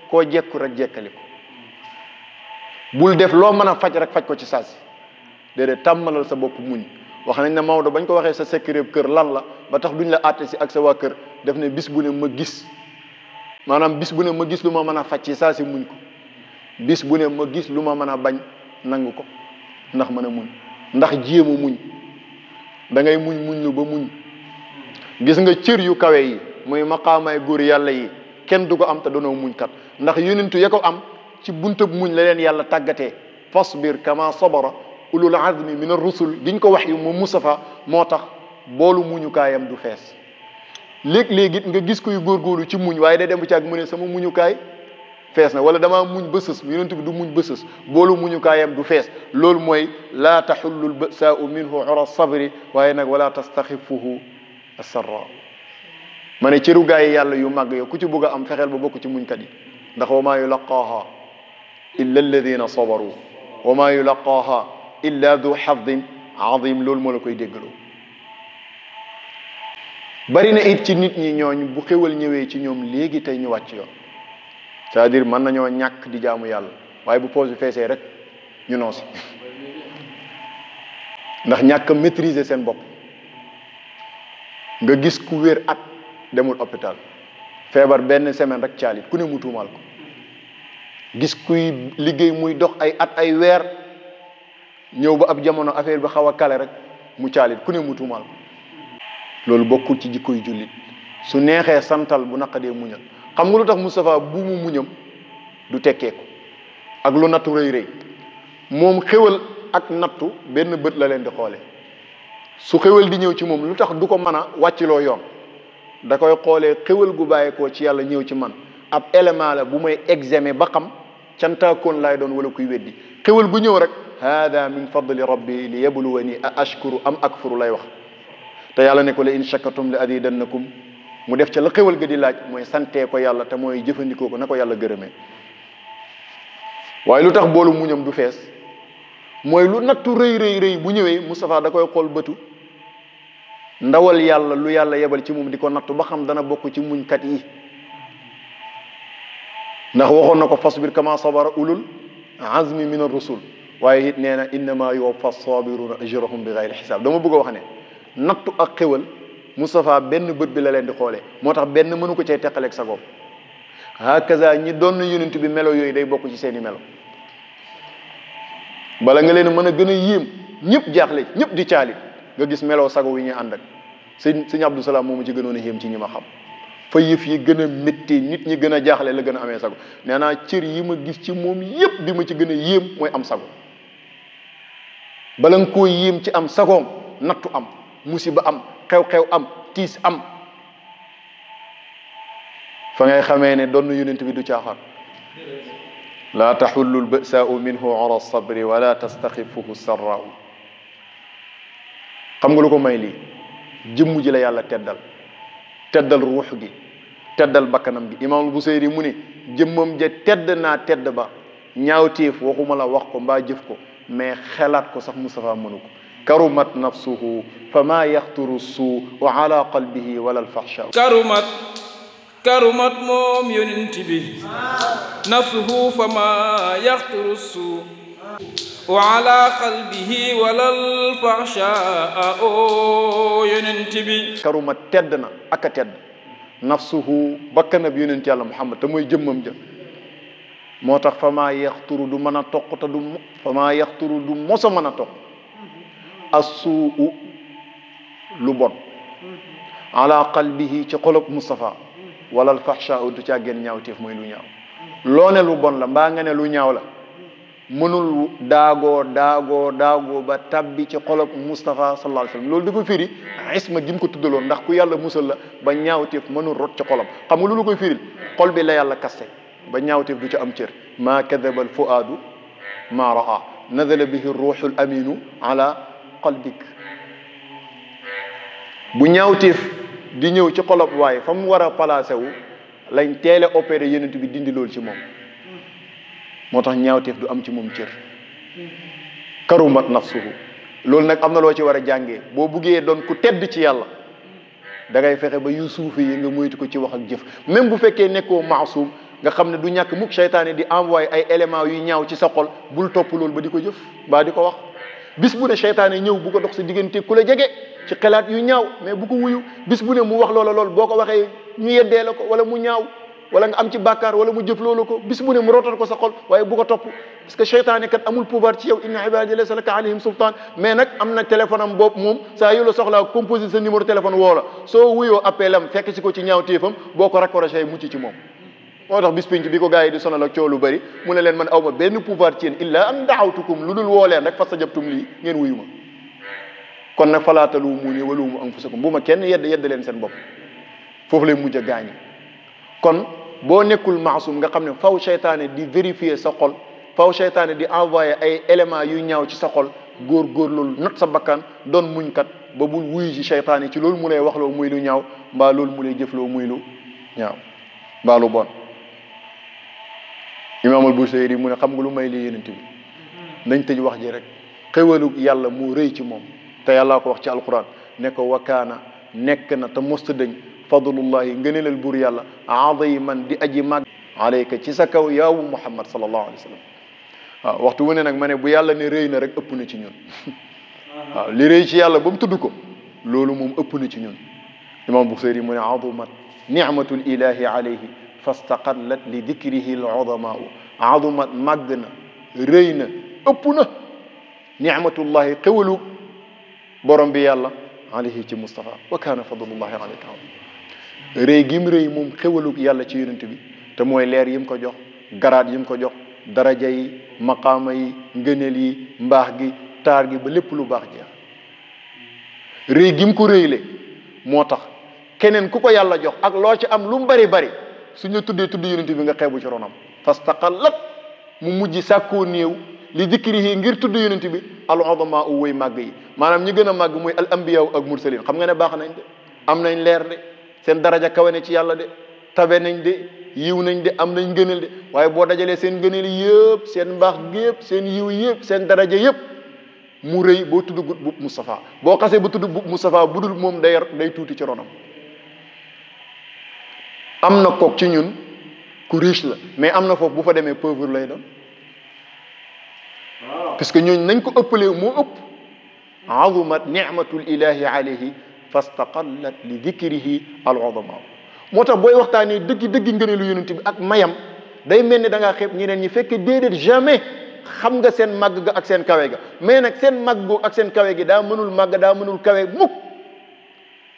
koo jekku rek jekkali ko bul def loo mën a faj rek faj ko ci saasi déedéet tàmmalal sa bopp muñ wax nañ ne Maodo bañ ko waxee sa secret kër lan la ba tax duñ la àtte si ak sa waa kër def ne bis bu ne ma gis maanaam bis bu ne ma gis lu ma mën a faj ci saasi muñ ko bis bu ne ma gis lu ma mën a bañ nangu ko ndax mën a muñ ndax jéemu muñ da ngay muñ lu ba muñ gis nga cër yu kawe yi muy maqaamaay góor yàlla yi kenn du ko am te doonoo muñ kat ndax yonentu ya ko am ci buntab muñ la leen yàlla tàggatee fasbir kama sabara ulul azmi min ar-rusul diñ ko wax yu moom Mustafa moo tax boolu muñukaayam du fees léeg-léeg it nga gis koy góorgóorlu ci muñ waaye day dem ba ci ak mu ne sama muñukaay fees na wala damaa muñ ba sës yonent bi du muñ ba sës boolu muñu kaayam du fees loolu mooy laa taxullu lbasaau minhu ura sabri waaye nag wala tastaxifuhu asarra ma ne cëru gaa yi yàlla yu màgg yow ku ci bëgg a am fexeel ba bokk ci muñkat yi ndax wa maa yulaqaaha illa alladina sabaru wa maa yulaqaaha illa du xadin azim loolu moo la koy déggaloo bari na it ci nit ñi ñooñ bu xéwal ñëwee ci ñoom léegi tey ñu wàcc yoon c'est-à-dire mën nañoo ñàkk di jaamu yàlla waaye bu poche bi feesee rek ñu noosi ndax ñàkk a maîtriser seen bopp nga gis ku wér at demul hôpital feebar benn semaine rek caalit ku ne mu tuumaal ko gis kuy liggéey muy dox ay at ay weer ñëw ba ab jamono affaire bi xaw a kale rek mu caalit ku ne mu tuumaal ko loolu bokkul ci jikkoy jullit su neexee santal bu naqadee muñal xam nga lu tax Moustapha bu mu muñam du tekkeeku ak lu nattu rëy rëy moom xéwal ak nattu benn bët la leen di xoole su xéwal di ñëw ci moom lu tax du ko mën a wàcciloo yoon da koy xoolee xéwal gu bàyyeekoo ci yàlla ñëw ci man ab élément la bu may examen ba xam cantaakoon laay doon wala kuy weddi xéwal gu ñëw rek hada min fadli rabbi li yabluwani a ashkuru am akfuru lay wax te yàlla ne ko la in shakatum la azidannakum mu def ca la xéwal ga di laaj mooy santee ko yàlla te mooy jëfandikoo ko na ko yàlla gërëmee waaye lu tax boolu muñam du fees mooy lu nattu rëy rëy rëy bu ñëwee Moustapha da koy xool bëtu ndawal yàlla lu yàlla yebal ci moom di ko nattu ba xam dana bokk ci muñkat yi ndax waxoon na ko fasbir kama sabara ulul azmi min ar-rusul waaye it nee na innama yuwaffa sabiruna ajrahum bi ghayri xisaab dama bëgg a wax ne nattu ak xéwal Moustapha benn bët bi la leen di xoolee moo tax benn mënu ko cay teqaleeg sa gopp hakaza ñi doon yonent bi melo yooyu day bokk ci seeni melo bala nga leen mën a gën a yéem ñëpp jaaxle ñëpp di caalit nga gis meloo sago wi ñuy ànd ak sëñ Abdou Salaam moomu ci gënoon a yéem ci ñi ma xam fa yëf yi gën a métti nit ñi gën a jaaxle la gën a amee sago nee naa cër yi ma gis ci moom yëpp bi ma ci gën a yéem mooy am sago bala nga koo yéem ci am sagoom nattu am musiba am xew-xew am tiis am fa ngay xamee ne doon yonent bi du caaxaan laa taxullu lbasaau minhu ala sabri wala tastaxifuhu sarraau xam nga lu ko may lii jëmm ji la yàlla teddal ruux gi teddal bakkanam gi imaamul Busayri mu ni jëmmam ja tedd naa tedd ba ñaawteef waxuma la wax ko mbaa jëf ko mais xelaat ko sax Moustapha mënu ko karumat nafsuhu fa maa yaxturu suu wa ala qalbihi wala alfaxsha karumat moom yonent bi nafsuhu fa maa yaxturu suu wa ala qalbihi wala alfaxsha o yonent bi karumat tedd na ak a tedd nafsuhu bakkanab yonent yàlla Muhammad te mooy jëmmam ja moo tax fa maa yaxturu du mën a toq te du fa maa yaxturu du mos a mën a toq assuu lu bon ala qalbihi ci xolob Moustapha wala alfaxsha du caa génn ñaawteef mooy lu ñaaw loo ne lu bon la mbaa nga ne lu ñaaw la mënul daagoo ba tabbi ci xolob Moustapha sallallahu alayhi wasallam loolu dafa firi isma gi mu ko tuddaloon ndax ku yàlla musal la ba ñaawteef mënul rot ci xolam xam nga lu koy firil xol bi la yàlla kaste ba ñaawteef du ci am cër maa kadaba al fuaadu maa raa nazala bihi ruuxul aminu ala qalbik bu ñaawteef di ñëw ci xolob waaye fa mu war a placé wu lañ teele opéré yonent bi dindi loolu ci moom moo tax ñaawteef du am ci moom cër karumat nafsuhu loolu nag am na loo ci war a jàngee boo buggee doon ku tedd ci yàlla da ngay fexe ba yu suufe yi nga moytu ko ci wax ak jëf même bu fekkee nekkoo maasum nga xam ne du ñàkk mukk seytaane di envoyé ay éléments yuy ñaaw ci sa xol bul topp loolu ba di ko jëf baa di ko wax bis bu ne seytaane ñëw bu ko dox sa diggante ku la jege ci xalaat yu ñaaw mais bu ko wuyu bis bu ne mu wax loola lool boo ko waxee ñu yeddee la ko wala mu ñaaw wala nga am ci bàkkaar wala mu jëf loolu ko bis bu ne mu rotal ko sa xol waaye bu ko topp parce que seytaane kat amul pouvoir ci yow inna ibadi laysa laka alayhim sultaan mais nag am na téléphone am boobu moom saa yu la soxlaa composé sa numéro téléphone woo la soo wuyoo appel am fekk si ko ci ñaaw téefam boo ko raccroché mucc ci moom moo tax bis pinc bi ko gars yi di sonal ak coow lu bëri mu ne leen man aw ma benn pouvoir ci yéen illa an daawtukum lu dul woo leen rek fastajabtum lii ngeen wuyu ma kon nag falaa taluumuunii wa luumu anfusakum bu ma kenn yedd leen seen bopp foofu lay mujj a gaañi kon boo nekkul maasum nga xam ne faw seytaane di vérifier sa xol, faw seytaane di envoyer ay éléments yu ñaaw ci sa xol, góor loolu not sa bakkan doon muñkat ba bul wuyu ci seytaane ci loolu mu lay waxloo muy lu ñaaw mbaa loolu mu lay jëfloo muy lu ñaaw mbaa lu bon. Imaamul Busayri mu ne xam nga lu may li yonent bi nañ tëj wax ji rek, xéwalu yàlla moo rëy ci moom te yàllaa ko wax ci alquran ne ko wakaana nekk na te mosta dañ fadlullahi ngëneelal buur yàlla aziman di aji màgg alayka ci sa kaw yaawu Muhammad sallallahu alayhi wa sallam. waaw waxtu wu ne nag ma ne bu yàlla ne rëy na rek ëpp na ci ñun waaw li rëy ci yàlla ba mu tudd ko loolu moom ëpp na ci ñun. Imam Busayri mu ne azumat nicmatul ilahi alayhi fastaqallat li dikrihi al uzamaau. azumat màgg na rëy na ëpp na nicmatullahi xéwalu borom bi yàlla alayhi ci Mustafa wa kaana fadlullahi alayka rëy gim rëy moom xéwalu yàlla ci yonent bi te mooy leer yim ko jox, garaat yim ko jox, daraja yi, maqaama yi, ngëneel yi, mbaax gi, taar gi ba lépp lu baax jeex. rëy gim ko rëyle moo tax keneen ku ko yàlla jox ak loo ci am lu mu bari bari suñu tuddee tudd yonent bi nga xeebu ci ronam fastaqallat mu mujj sàkkoo néew li dikrihi ngir tudd yonent bi al uzama u woy màgg yi. maanaam ñi gën a màgg mooy al anbiya ak mursalin. xam nga ne baax nañ de, am nañ leer de, seen daraja kawe ne ci yàlla de, tabe nañ de, yiw nañ de, am nañ ngëneel de, waaye boo dajalee seen ngëneel yëpp, seen mbaax yëpp, seen yiw yëpp, seen daraja yëpp mu rëy boo tudd bu Mustafa. boo xasee ba tudd bu Mustafa bu dul moom day tuuti ci ronam. am na kook ci ñun ku riche la, mais am na foofu bu fa demee pauvre lay doon, parce que ñooñ nañ ko ëppalee moo ëpp. azumat nicmatul ilahi alayhi fastaqallat li dikrihi al uzama. moo tax booy waxtaanee dëggi ngëneelu yonent bi ak mayam day mel ni da ngaa xeeb ñeneen ñi, fekk déedéet jamais xam nga seen màgg ga ak seen kawe ga, mais nag seen màgg ak seen kawe gi daa mënul màgg daa mënul kawe mukk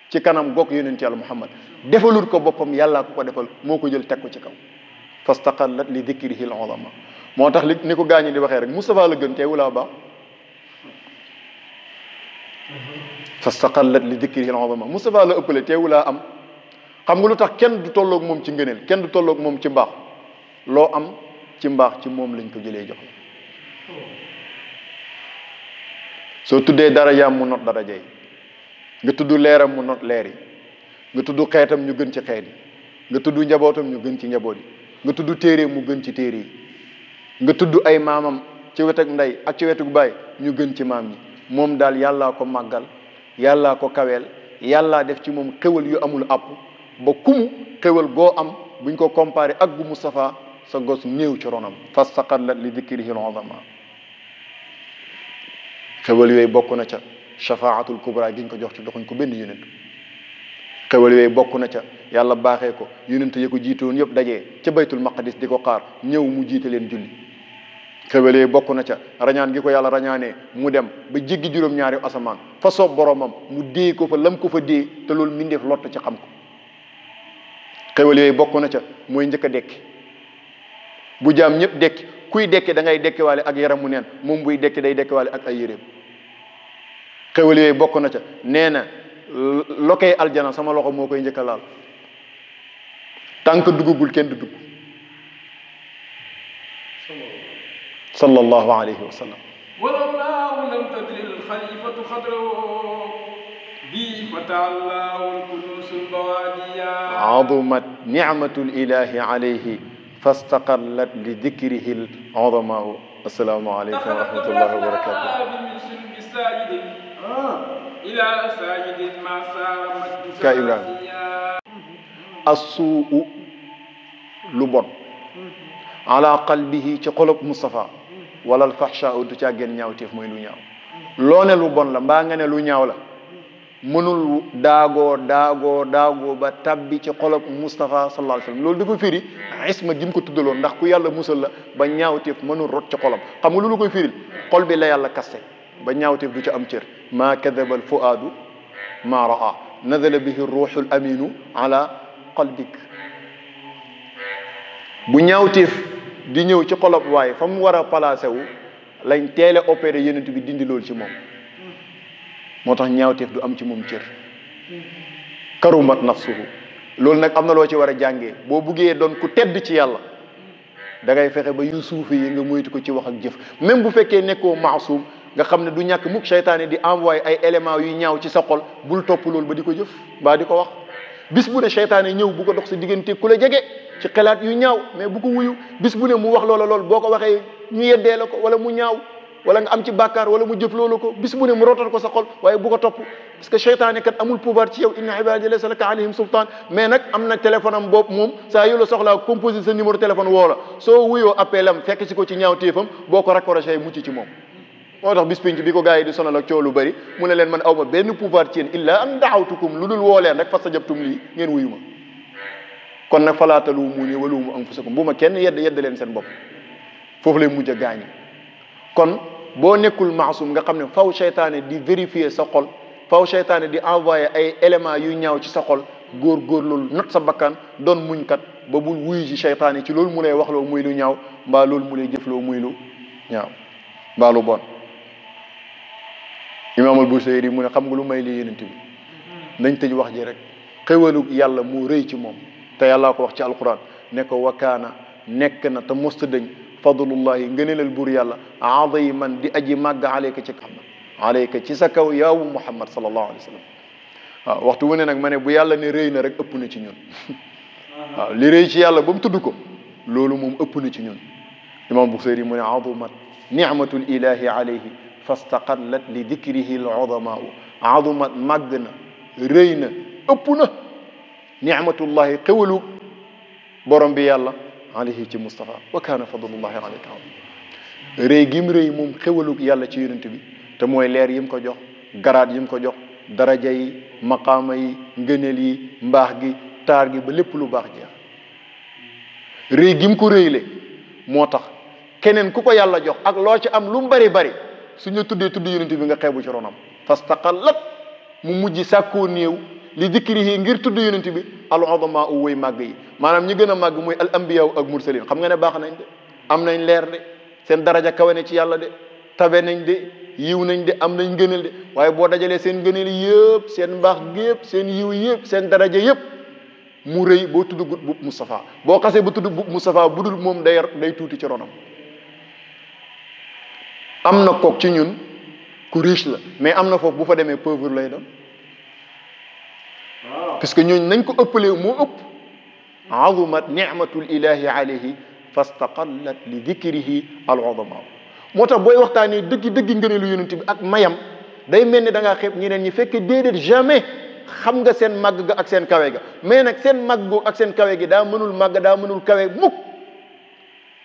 ci kanam goog yonent yàlla Muhammad. defalul ko boppam, yàllaa ko defal, moo ko jël teg ko ci kaw. fastaqallat li dikrihi al uzama. moo tax ni ko gaañi di waxee rek Mustafa la gën teewulaa baax. fastaqallat li dikrihi al uzama. Mustafa la ëppale teewulaa am. xam nga lu tax kenn du tolloog moom ci ngëneel, kenn du tolloog moom ci mbaax? loo am ci mbaax ci moom lañ ko jëlee jox. soo tuddee darajaam mu not daraja yi, nga tudd leeram mu not leer yi, nga tudd xeetam ñu gën ci xeet yi, nga tudd njabootam ñu gën ci njaboot yi, nga tudd téere mu gën ci téere yi, nga tudd ay maamam ci wet ak ndey ak ci wetuk baay ñu gën ci maam ñi. moom daal yàllaa ko màggal, yàllaa ko kaweel, yàllaa def ci moom xéwal yu amul àpp ba kumu xéwal goo am buñ ko comparé ak gu Mustafa sa gos néew ci ronam. fastaqallat li dikrihi al uzama. xéwal yooyu bokk na ca shafaatul kubra giñ ko jox ci doxuñ ko benn yonent. xéwal yooyu bokk na ca yàlla baaxee ko yonent yi ko jiitoon yëpp dajee ca baytul maqdis di ko xaar ñëw mu jiite leen julli. xéwal yooyu bokk na ca rañaan gi ko yàlla rañaanee mu dem ba jéggi juróom-ñaari asamaan fa soob boromam mu dee ko fa lam ko fa dee te loolu mindeef lott ci xam ko. xéwal yooyu bokk na ca mooy njëkk a dekki. bu jaam ñëpp dekki, kuy dekki da ngay dekkiwaale ak yaram mu neen, moom buy dekki day dekkiwaale ak ay yéreem. xéwal yooyu bokk na ca nee na lokey aljana sama loxo moo koy njëkk a laal. tànk duggagul kenn du dugg. sallallahu alayhi wa sallam. walawlaahu lam tadri alxalifatu xadrahu bi fatallaahu alkunuusul bawaadiya. azumat nicmatul ilahi alayhi fastaqallat li dikrihi al uzamaau. assalaamu aleykum wa rahmatullahi wa barakatuh. ka Ibrahima. assuu lu bon. ala qalbihi ci xolob Mustafa wala al fahsha du caa génn ñaawteef mooy lu ñaaw. loo ne lu bon la mbaa nga ne lu ñaaw la mënul daagoo ba tabbi ci xolob Mustafa sallallahu alayhi wasallam. loolu dafa firi isma gi mu ko tuddaloon, ndax ku yàlla musal la ba ñaawteef mënul rot ci xolam. xam nga lu koy firil? xol bi la yàlla kaste ba ñaawteef du ci am cër. maa kadaba al fuaadu maa raa nazala bihi ruuxul aminu ala qalbik. bu ñaawteef di ñëw ci xolob waaye fa mu war a placé wu lañ teele opéré yonent bi dindi loolu ci moom. moo tax ñaawteef du am ci moom cër. karumat nafsuhu loolu nag am na loo ci war a jàngee boo buggee doon ku tedd ci yàlla da ngay fexe ba yu suufe yi nga moytu ko ci wax ak jëf même bu fekkee nekkoo maasum nga xam ne du ñàkk mukk seytaane di envoyé ay éléments yuy ñaaw ci sa xol bul topp loolu ba di ko jëf baa di ko wax bis bu ne seytaane ñëw bu ko dox sa diggante ku la jege ci xalaat yu ñaaw mais bu ko wuyu bis bu ne mu wax loola lool boo ko waxee ñu yeddee la ko wala mu ñaaw wala nga am ci bàkkaar wala mu jëf loolu ko bis bu ne mu rotal ko sa xol waaye bu ko topp parce que seytaane kat amul pouvoir ci yow inna ibadi laysa laka alayhim sultaan mais nag am na téléphone am boobu moom saa yu la soxlaa composé sa numéro téléphone woo la soo wuyoo appel am fekk si ko ci ñaaw téefam boo ko raccroché mucc ci moom moo tax bis pinc bi ko gars yi di sonal ak coow lu bëri mu ne leen man aw ma benn pouvoir ci yéen illa an daawtukum lu dul woo leen rek fastajabtum lii ngeen wuyu ma kon nag falaa taluumuunii wa luumuu anfusakum bu ma kenn yedd leen seen bopp foofu lay mujj a gaañi kon boo nekkul maasum nga xam ne faw seytaane di vérifier sa xol faw seytaane di envoyé ay éléments yuy ñaaw ci sa xol góor loolu not sa bakkan doon muñkat ba bul wuyu ci seytaane ci loolu mu lay wax loo muy lu ñaaw mbaa loolu mu lay jëfloo muy lu ñaaw mbaa lu bon imaamul Busayri mu ne xam nga lu may li yonent bi nañ tëj wax ji rek xéwalu yàlla moo rëy ci moom te yàllaa ko wax ci alquran ne ko wakaana nekk na te mosta dañ fadlullahi ngëneelal buur yàlla aziman di aji màgg aleyka ci Muhammad aleyka ci sa kaw yaawu Muhammad sallallahu alayhi wa sallam waaw waxtu wu ne nag ma ne bu yàlla ne rëy na rek ëpp na ci ñun waaw li rëy ci yàlla ba mu tudd ko loolu moom ëpp na ci ñun imam Busayri mu ne azumat nicmatul ilahi alayhi fastaqallat li dikrihi al udamaau azumat màgg na rëy na ëpp na nicmatullahi xéwalu borom bi yàlla alayhi ci Mustafa wa kaana fadlullahi alayka rëy gim rëy moom xéwalu yàlla ci yonent bi te mooy leer yim ko jox garaat yim ko jox daraja yi maqaama yi ngëneel yi mbaax gi taar gi ba lépp lu baax jeex rëy gim ko rëyle moo tax keneen ku ko yàlla jox ak loo ci am lu mu bari bari suñu tuddee tudd yonent bi nga xeebu ci ronam fastaqallat mu mujj sàkkoo néew li dikrihi ngir tudd yonent bi al udama u woy màgg yi maanaam ñi gën a màgg mooy al anbiya ak mursalin xam nga ne baax nañ de am nañ leer de seen daraja kawe ne ci yàlla de tabe nañ de yiw nañ de am nañ ngëneel de waaye boo dajalee seen ngëneel yëpp seen mbaax yëpp seen yiw yëpp seen daraja yëpp mu rëy boo tudd bu Mustafa boo xasee ba tudd bu Mustafa bu dul moom day tuuti ci ronam am na kook ci ñun ku riche la mais am na foofu bu fa demee pauvre lay doon parce que ñooñu nañ ko ëppalee moo ëpp azumat nicmatul ilahi alayhi fastaqallat li dikrihi al udama moo tax booy waxtaanee dëggi ngëneelu yonent bi ak mayam day mel ni da ngaa xeeb ñeneen ñi fekk déedéet jamais xam nga seen màgg ga ak seen kawe ga mais nag seen màgg ak seen kawe gi daa mënul màgg daa mënul kawe mukk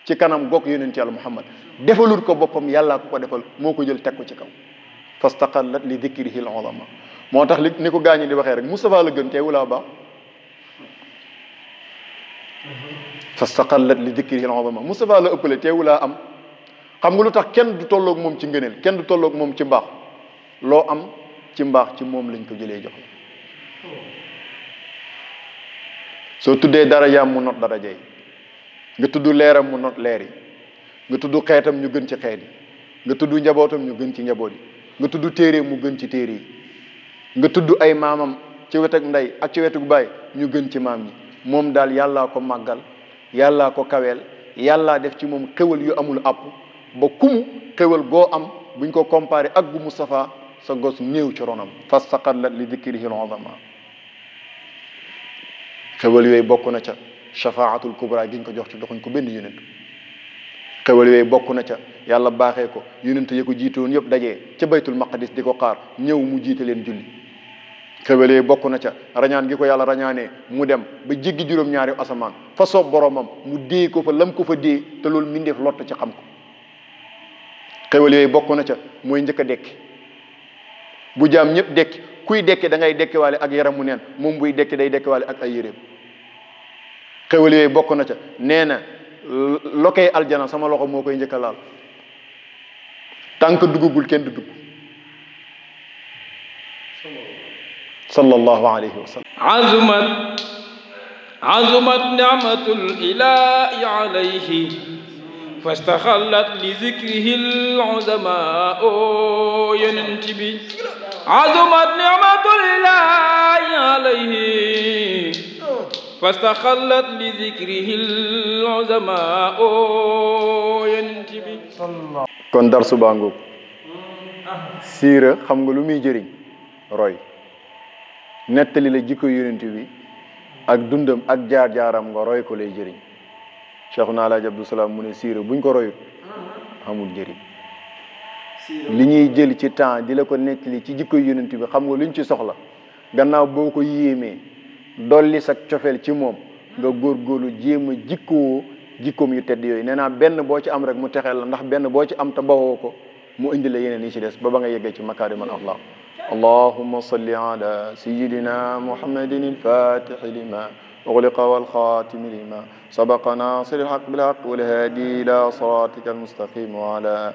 ci kanam goog yonent yàlla Muhammad defalul ko boppam yàllaa ko defal moo ko jël teg ko ci kaw fastaqallat li dikrihi al ulama moo tax ni ko gaañi di waxee rek Mustafa la gën teewulaa baax fastaqallat li dikrihi al ulama Mustafa la ëppale teewulaa am xam nga lu tax kenn du tolloog moom ci ngëneel kenn du tolloog moom ci mbaax loo am ci mbaax ci moom lañ ko jëlee jox soo tuddee darajaam mu not daraja yi nga tudd leeram mu not leer yi nga tudd xeetam ñu gën ci xeet yi nga tudd njabootam ñu gën ci njaboot yi nga tudd téere mu gën ci téere yi nga tudd ay maamam ci wet ak ndey ak ci wetuk baay ñu gën ci maam ñi moom daal yàllaa ko màggal yàllaa ko kaweel yàllaa def ci moom xéwal yu amul àpp ba kumu xéwal goo am buñ ko comparé ak gu Mustafa sa gos néew ci ronam fastaqallat li dikrihi al-uzama xéwal yooyu bokk na ca shafaatul kubra giñ ko jox ci doxuñ ko benn yonent xéwal yooyu bokk na ca yàlla baaxee ko yonent yi ko jiitoon yëpp dajee ca baytul maqdis di ko xaar ñëw mu jiite leen julli xéwal yooyu bokk na ca rañaan gi ko yàlla rañaanee mu dem ba jéggi juróom-ñaari asamaan fa soob boromam mu dee ko fa lam ko fa dee te loolu mindeef lott ci xam ko xéwal yooyu bokk na ca mooy njëkk a dekki bu jaam ñëpp dekki kuy dekki da ngay dekkiwaale ak yaram mu neen moom buy dekki day dekkiwaale ak ay yéreem xéwal yooyu bokk na ca nee na lokey aljana sama loxo moo koy njëkk a laal tànk duggagul kenn du dugg sallallahu alayhi wa sallam azumat ni'matul ilahi alayhi fastaxallat li zikrihi al-uzama yonent bi azumat ni'matul ilahi alayhi fastaxallat li zikrihi al-uzamaa yonent bi kon dar subaa ngoog siira xam nga lu muy jëriñ roy nettali la jikko yonent bi ak dundam ak jaar-jaaram nga roy ko lay jëriñ Cheikhuna Alaaji Abdou Salaam mu ne siira buñ ko royut amul njëriñ li ñuy jël ci temps di la ko nettali ci jikko yonent bi xam nga luñ ci soxla gannaaw boo ko yéemee dolli sa cofeel ci moom nga góorgóorlu jéem a jikkoo jikkoom yu tedd yooyu nee naa benn boo ci am rek mu texeel la ndax benn boo ci am te bawoo ko mu indi la yeneen yi ci des ba nga yeggee ci makaarimal axlaaq allahumma salli ala sayyidina muhammadin al-fatixi lima ughliqa wal xaatimi lima sabaqa naasiril haqq bil haqq wal haadi ila siraatika al-mustaqim wa ala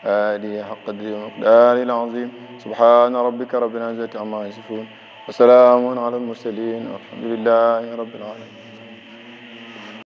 آله حق قدره ومقداره العظيم سبحان ربك رب العزة عما يصفون وسلام على المرسلين والحمد لله رب العالمين